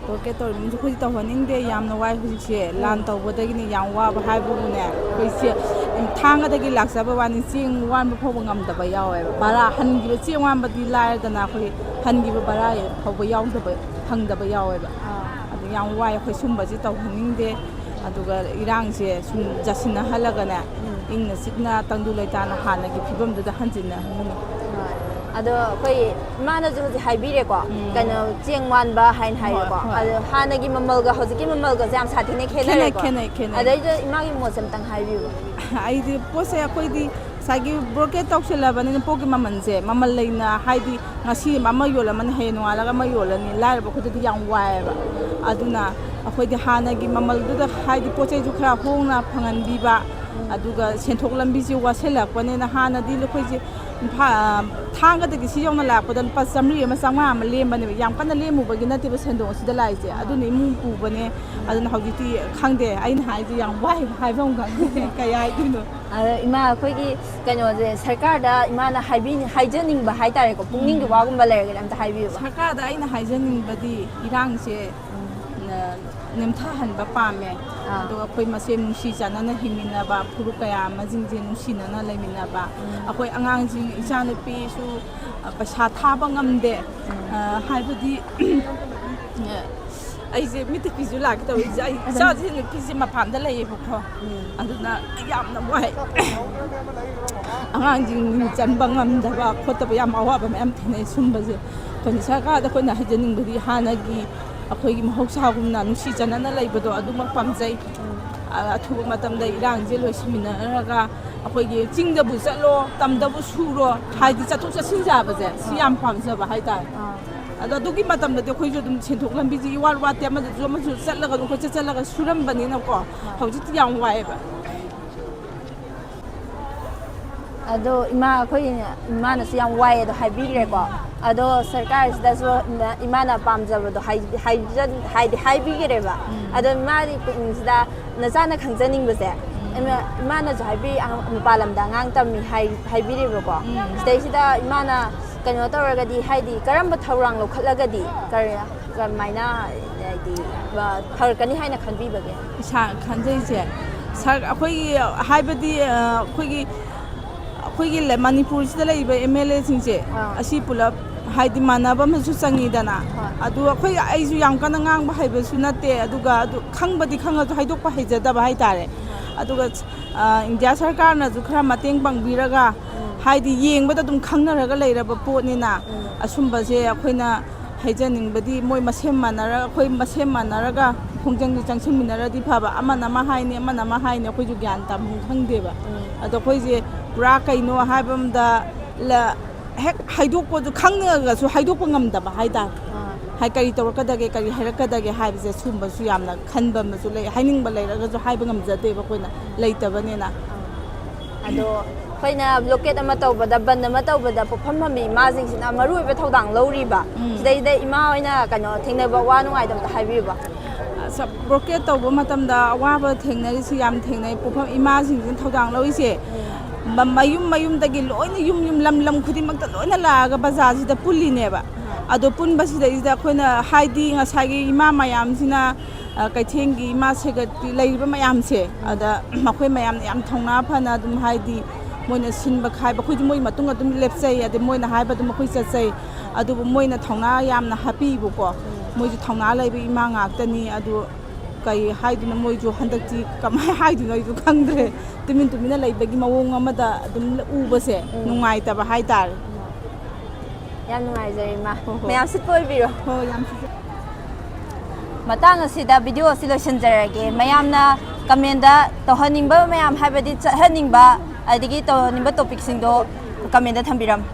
ꯕ꯭ꯂꯣꯀꯦꯠ ꯇꯧꯔꯤꯕ ꯃꯤꯁꯨ ꯑꯩꯈꯣꯏꯗꯤ ꯇꯧꯍꯟꯅꯤꯡꯗꯦ, ꯌꯥꯝꯅ ꯋꯥꯏ ꯍꯧꯖꯤꯛꯁꯦ꯫ ꯎꯝ꯫ ꯂꯥꯟ ꯇꯧꯕꯗꯒꯤꯅꯤ ꯌꯥꯝ ꯋꯥꯕ ꯍꯥꯏꯕꯕꯨꯅꯦ, ꯑꯩꯈꯣꯏꯁꯦ ꯊꯥꯡꯒꯗꯒꯤ ꯂꯥꯛꯆꯕ ꯋꯥꯅꯤ, ꯆꯦꯡ ꯋꯥꯟꯕ ꯐꯥꯎꯕ ꯉꯝꯗꯕ ꯌꯥꯎꯋꯦꯕ꯫ ꯚꯔꯥ ꯍꯟꯈꯤꯕ ꯆꯦꯡ ꯋꯥꯟꯕꯗꯤ ꯂꯥꯏꯔꯗꯅ, ꯑꯩꯈꯣꯏ ꯍꯟꯈꯤꯕ ꯚꯔꯥ ꯐꯥꯎꯕ ꯌꯥꯎꯗꯕ, ꯐꯪꯗꯕ ꯌꯥꯎꯋꯦꯕ꯫ ꯑꯥ꯫ ꯑꯗꯨ ꯌꯥꯝ ꯋꯥꯏ, ꯑꯩꯈꯣꯏ ꯁꯨꯝꯕꯁꯤ ꯇꯧꯍꯟꯅꯤꯡꯗꯦ꯫ ꯑꯗꯨꯒ ꯏꯔꯥꯡꯁꯦ ꯁꯨꯝ ꯖꯥꯁꯤꯟꯅꯍꯜꯂꯒꯅꯦ, ꯎꯝ꯫ ꯏꯪꯅ ꯆꯤꯛꯅ ꯇꯪꯗꯨ ꯂꯩꯇꯥꯅ ꯍꯥꯟꯅꯒꯤ ꯐꯤꯕꯝꯗꯨꯗ ꯍꯟꯖꯤꯟꯅꯍꯟꯅꯤꯡꯉꯤ꯫ ꯍꯣꯏ꯫ ꯑꯗꯣ ꯑꯩꯈꯣꯏ ꯏꯃꯥꯅꯁꯨ ꯍꯧꯖꯤꯛ ꯍꯥꯏꯕꯤꯔꯦꯀꯣ, ꯎꯝ꯫ ꯀꯩꯅꯣ, ꯆꯦꯡ ꯋꯥꯟꯕ ꯍꯥꯏꯅ ꯍꯣꯏ, ꯍꯥꯏꯔꯦꯀꯣ꯫ ꯍꯣꯏ꯫ ꯑꯗꯣ ꯍꯥꯟꯅꯒꯤ ꯃꯃꯜꯒ ꯍꯧꯖꯤꯛꯀꯤ ꯃꯃꯜꯒꯁꯦ ꯌꯥꯝ ꯁꯥꯊꯤꯅ ꯈꯦꯠꯅꯩ, ꯈꯦꯠꯅꯔꯦꯀꯣ꯫ ꯈꯦꯠꯅꯩ, ꯈꯦꯠꯅꯩ꯫ ꯑꯗꯩꯗ ꯏꯃꯥꯒꯤ ꯃꯣꯠꯁꯦ ꯑꯝꯇꯪ ꯍꯥꯏꯕꯤꯌꯨꯕ꯫ ꯑꯩꯗꯤ ꯄꯣꯠꯁꯦ ꯑꯩꯈꯣꯏꯗꯤ ꯉꯁꯥꯏꯒꯤ ꯕ꯭ꯂꯣꯀꯦꯠ ꯇꯧꯁꯤꯜꯂꯕꯅꯤꯅ ꯄꯣꯠꯀꯤ ꯃꯃꯜꯁꯦ, ꯃꯃꯜ ꯂꯩꯅ, ꯍꯥꯏꯗꯤ ꯉꯁꯤ ꯑꯃ ꯌꯣꯜꯂꯝꯃꯅꯤ, ꯍꯌꯦꯡ ꯅꯣꯡꯉꯥꯜꯂꯒ ꯑꯃ ꯌꯣꯜꯂꯅꯤ, ꯂꯥꯏꯔꯕ ꯑꯩꯈꯣꯏꯗꯗꯤ ꯌꯥꯝ ꯋꯥꯏꯑꯦꯕ꯫ ꯑꯗꯨꯅ ꯑꯩꯈꯣꯏꯗꯤ ꯍꯥꯟꯅꯒꯤ ꯃꯃꯜꯗꯨꯗ, ꯍꯥꯏꯗꯤ ꯄꯣꯠ ꯆꯩꯁꯨ ꯈꯔ ꯍꯣꯡꯅ ꯐꯪꯍꯟꯕꯤꯕ, ꯎꯝ꯫ ꯑꯗꯨꯒ ꯁꯦꯟꯊꯣꯛ ꯂꯝꯕꯤꯁꯦ ꯋꯥꯁꯤꯜꯂꯛꯄꯅꯤꯅ ꯍꯥꯟꯅꯗꯤ ꯑꯩꯈꯣꯏꯁꯦ ꯏꯝꯐꯥꯜ, ꯊꯥꯡꯒꯗꯒꯤ ꯁꯤ ꯌꯧꯅ ꯂꯥꯛꯄꯗ ꯂꯨꯄꯥ ꯆꯥꯝꯃꯔꯤ ꯑꯃ ꯆꯥꯝꯃꯉꯥ ꯑꯃ ꯂꯦꯝꯕꯅꯦꯕ, ꯌꯥꯝ ꯀꯟꯅ ꯂꯦꯝꯃꯨꯕꯒꯤ ꯅꯠꯇꯦꯕ ꯁꯦꯟꯗꯣꯡ ꯑꯁꯤꯗ ꯂꯥꯛꯏꯁꯦ, ꯑꯗꯨꯅ ꯏꯃꯨꯡ ꯄꯨꯕꯅꯦ꯫ ꯑꯗꯨꯅ ꯍꯧꯖꯤꯛꯇꯤ ꯈꯪꯗꯦ, ꯑꯩꯅ ꯍꯥꯏꯁꯦ ꯌꯥꯝ ꯋꯥꯏ, ꯍꯥꯏꯕ ꯑꯃ ꯈꯪꯗꯦ꯫ ꯀꯩ ꯍꯥꯏꯗꯣꯏꯅꯣ? ꯑꯗꯣ ꯏꯃꯥ, ꯑꯩꯈꯣꯏꯒꯤ ꯀꯩꯅꯣꯁꯦ, ꯁꯔꯀꯥꯔꯗ ꯏꯃꯥꯅ ꯍꯥꯏꯕꯤ-, ꯍꯥꯏꯖꯅꯤꯡꯕ ꯍꯥꯏꯇꯥꯔꯦꯀꯣ, ꯄꯨꯛꯅꯤꯡꯒꯤ ꯎꯝ꯫ ꯋꯥꯒꯨꯝꯕ ꯂꯩꯔꯒꯗꯤ ꯑꯝꯇ ꯍꯥꯏꯕꯤꯌꯨꯕ꯫ ꯁꯔꯀꯥꯔꯗ ꯑꯩꯅ ꯍꯥꯏꯖꯅꯤꯡꯕꯗꯤ ꯏꯔꯥꯡꯁꯦ, ꯎꯝ꯫ ꯅ-, ꯅꯦꯝꯊꯍꯟꯕ ꯄꯥꯝꯃꯦ꯫ ꯑꯥ꯫ ꯑꯗꯨꯒ ꯑꯩꯈꯣꯏ ꯃꯁꯦꯟ ꯅꯨꯡꯁꯤ ꯆꯥꯟꯅꯅ ꯍꯤꯡꯃꯤꯟꯅꯕ, ꯐꯨꯔꯨꯞ ꯀꯌꯥ ꯑꯃꯁꯤꯡꯁꯦ ꯅꯨꯡꯁꯤꯅꯅ ꯂꯩꯃꯤꯟꯅꯕ꯫ ꯎꯝ꯫ ꯑꯩꯈꯣꯏ ꯑꯉꯥꯡꯁꯤꯡ, ꯏꯆꯥꯅꯨꯄꯤꯁꯨ, ꯑ, ꯄꯩꯁꯥ ꯊꯥꯕ ꯉꯝꯗꯦ꯫ ꯎꯝ꯫ ꯑ, ꯍꯥꯏꯕꯗꯤ, ꯑ, ꯑꯩꯁꯦ ꯃꯤꯠꯇ ꯄꯤꯁꯨ ꯂꯥꯛꯀꯦ ꯇꯧꯔꯤꯁꯦ꯫ ꯑꯩ ꯑꯗꯨꯝ ꯏꯆꯥꯁꯦ, ꯅꯨꯄꯤꯁꯦ ꯃꯄꯥꯟꯗ ꯂꯩꯌꯦꯕꯀꯣ꯫ ꯎꯝ꯫ ꯑꯗꯨꯅ ꯑꯩ ꯌꯥꯝꯅ ꯋꯥꯏ꯫ ꯑꯉꯥꯡꯁꯤꯡ ꯃꯤꯡ ꯆꯟꯕ ꯉꯝꯗꯕ ꯈꯣꯠꯇꯕ ꯌꯥꯝ ꯑꯋꯥꯕ ꯃꯌꯥꯝ ꯊꯦꯡꯅꯩ꯫ ꯁꯨꯝꯕꯁꯦ ꯑꯩꯈꯣꯏꯅ ꯁꯔꯀꯥꯔꯗ ꯑꯩꯈꯣꯏꯅ ꯍꯥꯏꯖꯅꯤꯡꯕꯗꯤ ꯍꯥꯟꯅꯒꯤ ꯑꯩꯈꯣꯏꯒꯤ ꯃꯍꯧꯁꯥꯒꯨꯝꯅ ꯅꯨꯡꯁꯤ ꯆꯥꯟꯅꯅ ꯂꯩꯕꯗꯣ ꯑꯗꯨꯃꯛ ꯄꯥꯝꯖꯩ꯫ ꯎꯝ꯫ ꯑ-, ꯑꯊꯨꯕ ꯃꯇꯝꯗ ꯏꯔꯥꯡꯁꯦ ꯂꯣꯏꯁꯤꯟꯃꯤꯟꯅꯔꯒ ꯑꯩꯈꯣꯏꯒꯤ ꯆꯤꯡꯗꯕꯨ ꯆꯠꯂꯣ, ꯇꯝꯗꯕꯨ ꯁꯨꯔꯣ, ꯍꯥꯏꯗꯤ ꯆꯠꯊꯣꯛ ꯆꯠꯁꯤꯟ ꯌꯥꯕꯁꯦ ꯁꯤ ꯌꯥꯝ ꯄꯥꯝꯖꯕ ꯍꯥꯏꯇꯥꯔꯦ꯫ ꯑꯥ꯫ ꯑꯗꯣ ꯑꯗꯨꯒꯤ ꯃꯇꯝꯗꯗꯤ ꯑꯩꯈꯣꯏꯁꯨ ꯑꯗꯨꯝ ꯁꯦꯟꯊꯣꯛ ꯂꯝꯕꯤꯁꯦ ꯏꯋꯥꯠ ꯋꯥꯠꯇꯦ, ꯑꯃꯗꯁꯨ ꯑꯃꯁꯨ ꯆꯠꯂꯒ ꯑꯗꯨꯝ ꯀꯣꯏꯆꯠ ꯆꯠꯂꯒ ꯁꯨꯔꯝꯕꯅꯤꯅꯀꯣ꯫ ꯍꯣꯏ꯫ ꯍꯧꯖꯤꯛꯇꯤ ꯌꯥꯝ ꯋꯥꯏꯑꯦꯕ꯫ ꯑꯗꯣ ꯏꯃꯥ, ꯑꯩꯈꯣꯏ ꯏꯃꯥꯅꯁꯨ ꯌꯥꯝ ꯋꯥꯏ ꯑꯗꯣ ꯍꯥꯏꯕꯤꯈ꯭ꯔꯦꯀꯣ꯫ ꯑꯗꯣ ꯁꯔꯀꯥꯔꯁꯤꯗꯁꯨ ꯏꯃꯥ-, ꯏꯃꯥꯅ ꯄꯥꯝꯖꯕꯗꯣ ꯍꯥꯏ-, ꯍꯥꯏꯖ-, ꯍꯥꯏꯗꯤ ꯍꯥꯏꯕꯤꯈ꯭ꯔꯦꯕ꯫ ꯎꯝ꯫ ꯑꯗꯣ ꯏꯃꯥꯗꯤ ꯄꯨꯛꯅꯤꯡꯁꯤꯗ ꯅꯆꯥꯅ ꯈꯪꯖꯅꯤꯡꯕꯁꯦ, ꯎꯝ꯫ ꯏꯃꯥ-, ꯏꯃꯥꯅꯁꯨ ꯍꯥꯏꯕꯤ-, ꯑ-, ꯃꯄꯥꯟ ꯂꯝꯗ ꯑꯉꯥꯡ ꯇꯝꯃꯤ ꯍꯥꯏ-, ꯍꯥꯏꯕꯤꯔꯦꯕꯀꯣ꯫ ꯎꯝ꯫ ꯁꯤꯗꯩꯁꯤꯗ ꯏꯃꯥꯅ ꯀꯩꯅꯣ ꯇꯧꯔꯒꯗꯤ, ꯍꯥꯏꯗꯤ ꯀꯔꯝꯕ ꯊꯧꯔꯥꯡ ꯂꯧꯈꯠꯂꯒꯗꯤ ꯀꯔꯤ, ꯀꯃꯥꯏꯅ, ꯍꯥꯏꯗꯤ, ꯑ, ꯐꯔꯛꯀꯅꯤ ꯍꯥꯏꯅ ꯈꯟꯕꯤꯕꯒꯦ? ꯏꯁꯥ ꯈꯟꯖꯩꯁꯦ, ꯁꯥꯔ, ꯑꯩꯈꯣꯏꯒꯤ, ꯍꯥꯏꯕꯗꯤ, ꯑ, ꯑꯩꯈꯣꯏꯒꯤ, ꯑꯩꯈꯣꯏꯒꯤ ꯂ-, ꯃꯅꯤꯄꯨꯔꯁꯤꯗ ꯂꯩꯔꯤꯕ ꯑꯦꯝ ꯑꯦꯜ ꯑꯦꯁꯤꯡꯁꯦ, ꯑꯥ꯫ ꯑꯁꯤ ꯄꯨꯂꯞ ꯍꯥꯏꯗꯤ ꯃꯥꯟꯅꯕ ꯑꯃꯁꯨ ꯆꯪꯉꯤꯗꯅ꯫ ꯍꯣꯏ꯫ ꯑꯗꯨ ꯑꯩꯈꯣꯏ, ꯑꯩꯁꯨ ꯌꯥꯝ ꯀꯟꯅ ꯉꯥꯡꯕ ꯍꯩꯕꯁꯨ ꯅꯠꯇꯦ, ꯑꯗꯨꯒ ꯑꯗꯨ ꯈꯪꯕꯗꯤ ꯈꯪꯉꯁꯨ ꯍꯥꯏꯗꯣꯛꯄ ꯍꯩꯖꯗꯕ ꯍꯥꯏꯇꯥꯔꯦ꯫ ꯍꯣꯏ꯫ ꯑꯗꯨꯒ, ꯑ, ꯏꯟꯗꯤꯌꯥ ꯁꯔꯀꯥꯔꯅꯁꯨ ꯈꯔ ꯃꯇꯦꯡ ꯄꯥꯡꯕꯤꯔꯒ, ꯎꯝ꯫ ꯍꯥꯏꯗꯤ ꯌꯦꯡꯕꯗ ꯑꯗꯨꯝ ꯈꯪꯅꯔꯒ ꯂꯩꯔꯕ ꯄꯣꯠꯅꯤꯅ, ꯎꯝ꯫ ꯑꯁꯨꯝꯕꯁꯦ ꯑꯩꯈꯣꯏꯅ ꯍꯥꯏꯖꯅꯤꯡꯕꯗꯤ ꯃꯣꯏ ꯃꯁꯦꯟ ꯃꯥꯟꯅꯔꯒ, ꯑꯩꯈꯣꯏ ꯃꯁꯦꯟ ꯃꯥꯟꯅꯔꯒ ꯈꯣꯡꯖꯪꯗꯨ ꯆꯪꯁꯤꯟꯃꯤꯟꯅꯔꯗꯤ ꯐꯕ, ꯑꯃꯅ ꯑꯃ ꯍꯥꯏꯅꯤ, ꯑꯃꯅ ꯑꯃ ꯍꯥꯏꯅꯤ, ꯑꯩꯈꯣꯏꯁꯨ ꯒ꯭ꯌꯥꯟ ꯇꯥꯐꯝ ꯈꯪꯗꯦꯕ꯫ ꯎꯝ꯫ ꯑꯗꯣ ꯑꯩꯈꯣꯏꯁꯦ ꯄꯨꯔꯥ ꯀꯩꯅꯣ ꯍꯥꯏꯕ ꯑꯝꯗ ꯂ-, ꯍꯦꯛ ꯍꯥꯏꯗꯣꯛꯄꯗꯨ ꯈꯪꯉꯒꯁꯨ ꯍꯥꯏꯗꯣꯛꯄ ꯉꯝꯗꯕ ꯍꯥꯏꯇꯥꯔꯦ꯫ ꯑꯥ꯫ ꯍꯥꯏ, ꯀꯔꯤ ꯇꯧꯔꯛꯀꯗꯒꯦ, ꯀꯔꯤ ꯍꯥꯏꯔꯛꯀꯗꯒꯦ ꯍꯥꯏꯕꯁꯦ ꯁꯨꯝꯕꯁꯨ ꯌꯥꯝꯅ ꯈꯟꯕ ꯑꯃꯁꯨ ꯂꯩ, ꯍꯥꯏꯅꯤꯡꯕ ꯂꯩꯔꯒꯁꯨ ꯍꯥꯏꯕ ꯉꯝꯖꯗꯦꯕ ꯑꯩꯈꯣꯏꯅ ꯂꯩꯇꯕꯅꯤꯅ꯫ ꯑꯥ꯫ ꯑꯗꯣ ꯑꯩꯈꯣꯏꯅ ꯕ꯭ꯂꯣꯀꯦꯠ ꯑꯃ ꯇꯧꯕꯗ, ꯕꯟ ꯑꯃ ꯇꯧꯕꯗ ꯄꯣꯠꯐꯝ ꯐꯝꯕꯤ ꯏꯃꯥꯁꯤꯡꯁꯤꯅ ꯃꯔꯨ ꯑꯣꯏꯕ ꯊꯧꯗꯥꯡ ꯂꯧꯔꯤꯕ꯫ ꯎꯝ꯫ ꯁꯤꯗꯩꯗ ꯏꯃꯥ ꯍꯣꯏꯅ ꯀꯩꯅꯣ ꯊꯦꯡꯅꯕ ꯋꯥ ꯅꯨꯡꯉꯥꯏꯇꯕ ꯑꯝꯇ ꯍꯥꯏꯕꯤꯌꯨꯕ꯫ ꯑꯁ, ꯕ꯭ꯂꯣꯀꯦꯠ ꯇꯧꯕ ꯃꯇꯝꯗ ꯑꯋꯥꯕ ꯊꯦꯡꯅꯔꯤꯁꯤ, ꯌꯥꯝ ꯊꯦꯡꯅꯩ꯫ ꯄꯣꯠꯐꯝ ꯏꯃꯥꯁꯤꯡꯁꯤꯅ ꯊꯧꯗꯥꯡ ꯂꯧꯔꯤꯁꯦ, ꯎꯝ꯫ ꯃ-, ꯃꯌꯨꯝ ꯃꯌꯨꯝꯗꯒꯤ ꯂꯣꯏꯅ, ꯌꯨꯝ ꯌꯨꯝ, ꯂꯝ ꯂꯝ ꯈꯨꯗꯤꯡꯃꯛꯇ ꯂꯣꯏꯅ ꯂꯥꯛꯑꯒ ꯕꯖꯥꯔꯁꯤꯗ ꯄꯨꯜꯂꯤꯅꯦꯕ꯫ ꯎꯝ꯫ ꯑꯗꯣ ꯄꯨꯟꯕꯁꯤꯗꯩꯁꯤꯗ ꯑꯩꯈꯣꯏꯅ ꯍꯥꯏꯗꯤ ꯉꯁꯥꯏꯒꯤ ꯏꯃꯥ ꯃꯌꯥꯝꯁꯤꯅ ꯑ, ꯀꯩꯊꯦꯜꯒꯤ ꯏꯃꯥ ꯁꯦꯀ꯭ꯔꯦꯇꯔꯤ ꯂꯩꯔꯤꯕ ꯃꯌꯥꯝꯁꯦ, ꯑꯗ ꯃꯈꯣꯏ ꯃꯌꯥꯝꯅ ꯌꯥꯝ ꯊꯧꯅꯥ ꯐꯅ ꯑꯗꯨꯝ, ꯍꯥꯏꯗꯤ, ꯃꯣꯏꯅ ꯁꯤꯟꯕ ꯈꯥꯏꯕ, ꯑꯩꯈꯣꯏꯁꯨ ꯃꯣꯏ ꯃꯇꯨꯡ ꯑꯗꯨꯝ ꯂꯦꯞꯆꯩ, ꯑꯗꯩ ꯃꯣꯏꯅ ꯍꯥꯏꯕ ꯑꯗꯨꯝ ꯑꯩꯈꯣꯏ ꯆꯠꯆꯩ꯫ ꯑꯗꯨꯕꯨ ꯃꯣꯏꯅ ꯊꯧꯅꯥ ꯌꯥꯝꯅ ꯍꯥꯞꯄꯤꯕꯀꯣ꯫ ꯃꯣꯏꯁꯨ ꯊꯧꯅꯥ ꯂꯩꯕ ꯏꯃꯥ ꯉꯥꯛꯇꯅꯤ꯫ ꯑꯗꯨ ꯀꯩ ꯍꯥꯏꯗꯣꯏꯅꯣ, ꯃꯣꯏꯁꯨ ꯍꯟꯗꯛꯇꯤ ꯀꯃꯥꯏꯅ ꯍꯥꯏꯗꯣꯏꯅꯣ ꯑꯩꯁꯨ ꯈꯪꯗ꯭ꯔꯦ꯫ ꯇꯨꯃꯤꯟ ꯇꯨꯃꯤꯟꯅ ꯂꯩꯕꯒꯤ ꯃꯑꯣꯡ ꯑꯃꯗ ꯑꯗꯨꯝ ꯎꯕꯁꯦ ꯎꯝ꯫ ꯅꯨꯡꯉꯥꯏꯇꯕ ꯍꯥꯏꯇꯥꯔꯦ꯫ ꯌꯥꯝ ꯅꯨꯡꯉꯥꯏꯖꯔꯦ, ꯏꯃꯥ꯫ ꯍꯣꯏ, ꯍꯣꯏ꯫ ꯃꯌꯥꯝ ꯁꯤꯠꯄ ꯑꯣꯏꯕꯤꯔꯣ꯫ ꯍꯣꯏ, ꯌꯥꯝ ꯁꯤꯠꯆ- ꯃꯇꯥꯡ ꯑꯁꯤꯗ ꯚꯤꯗꯤꯑꯣ ꯑꯁꯤ ꯂꯣꯏꯁꯤꯟꯖꯔꯒꯦ꯫ ꯃꯌꯥꯝꯅ ꯀꯃꯦꯟꯗ ꯇꯧꯍꯟꯅꯤꯡꯕ ꯃꯌꯥꯝ, ꯍꯥꯏꯕꯗꯤ ꯆꯠꯍꯟꯅꯤꯡꯕ, ꯑꯗꯒꯤ ꯇꯧꯍꯟꯅꯤꯡꯕ ꯇꯣꯄꯤꯛꯁꯤꯡꯗꯣ ꯀꯃꯦꯟꯗ ꯊꯝꯕꯤꯔꯝꯃꯨ꯫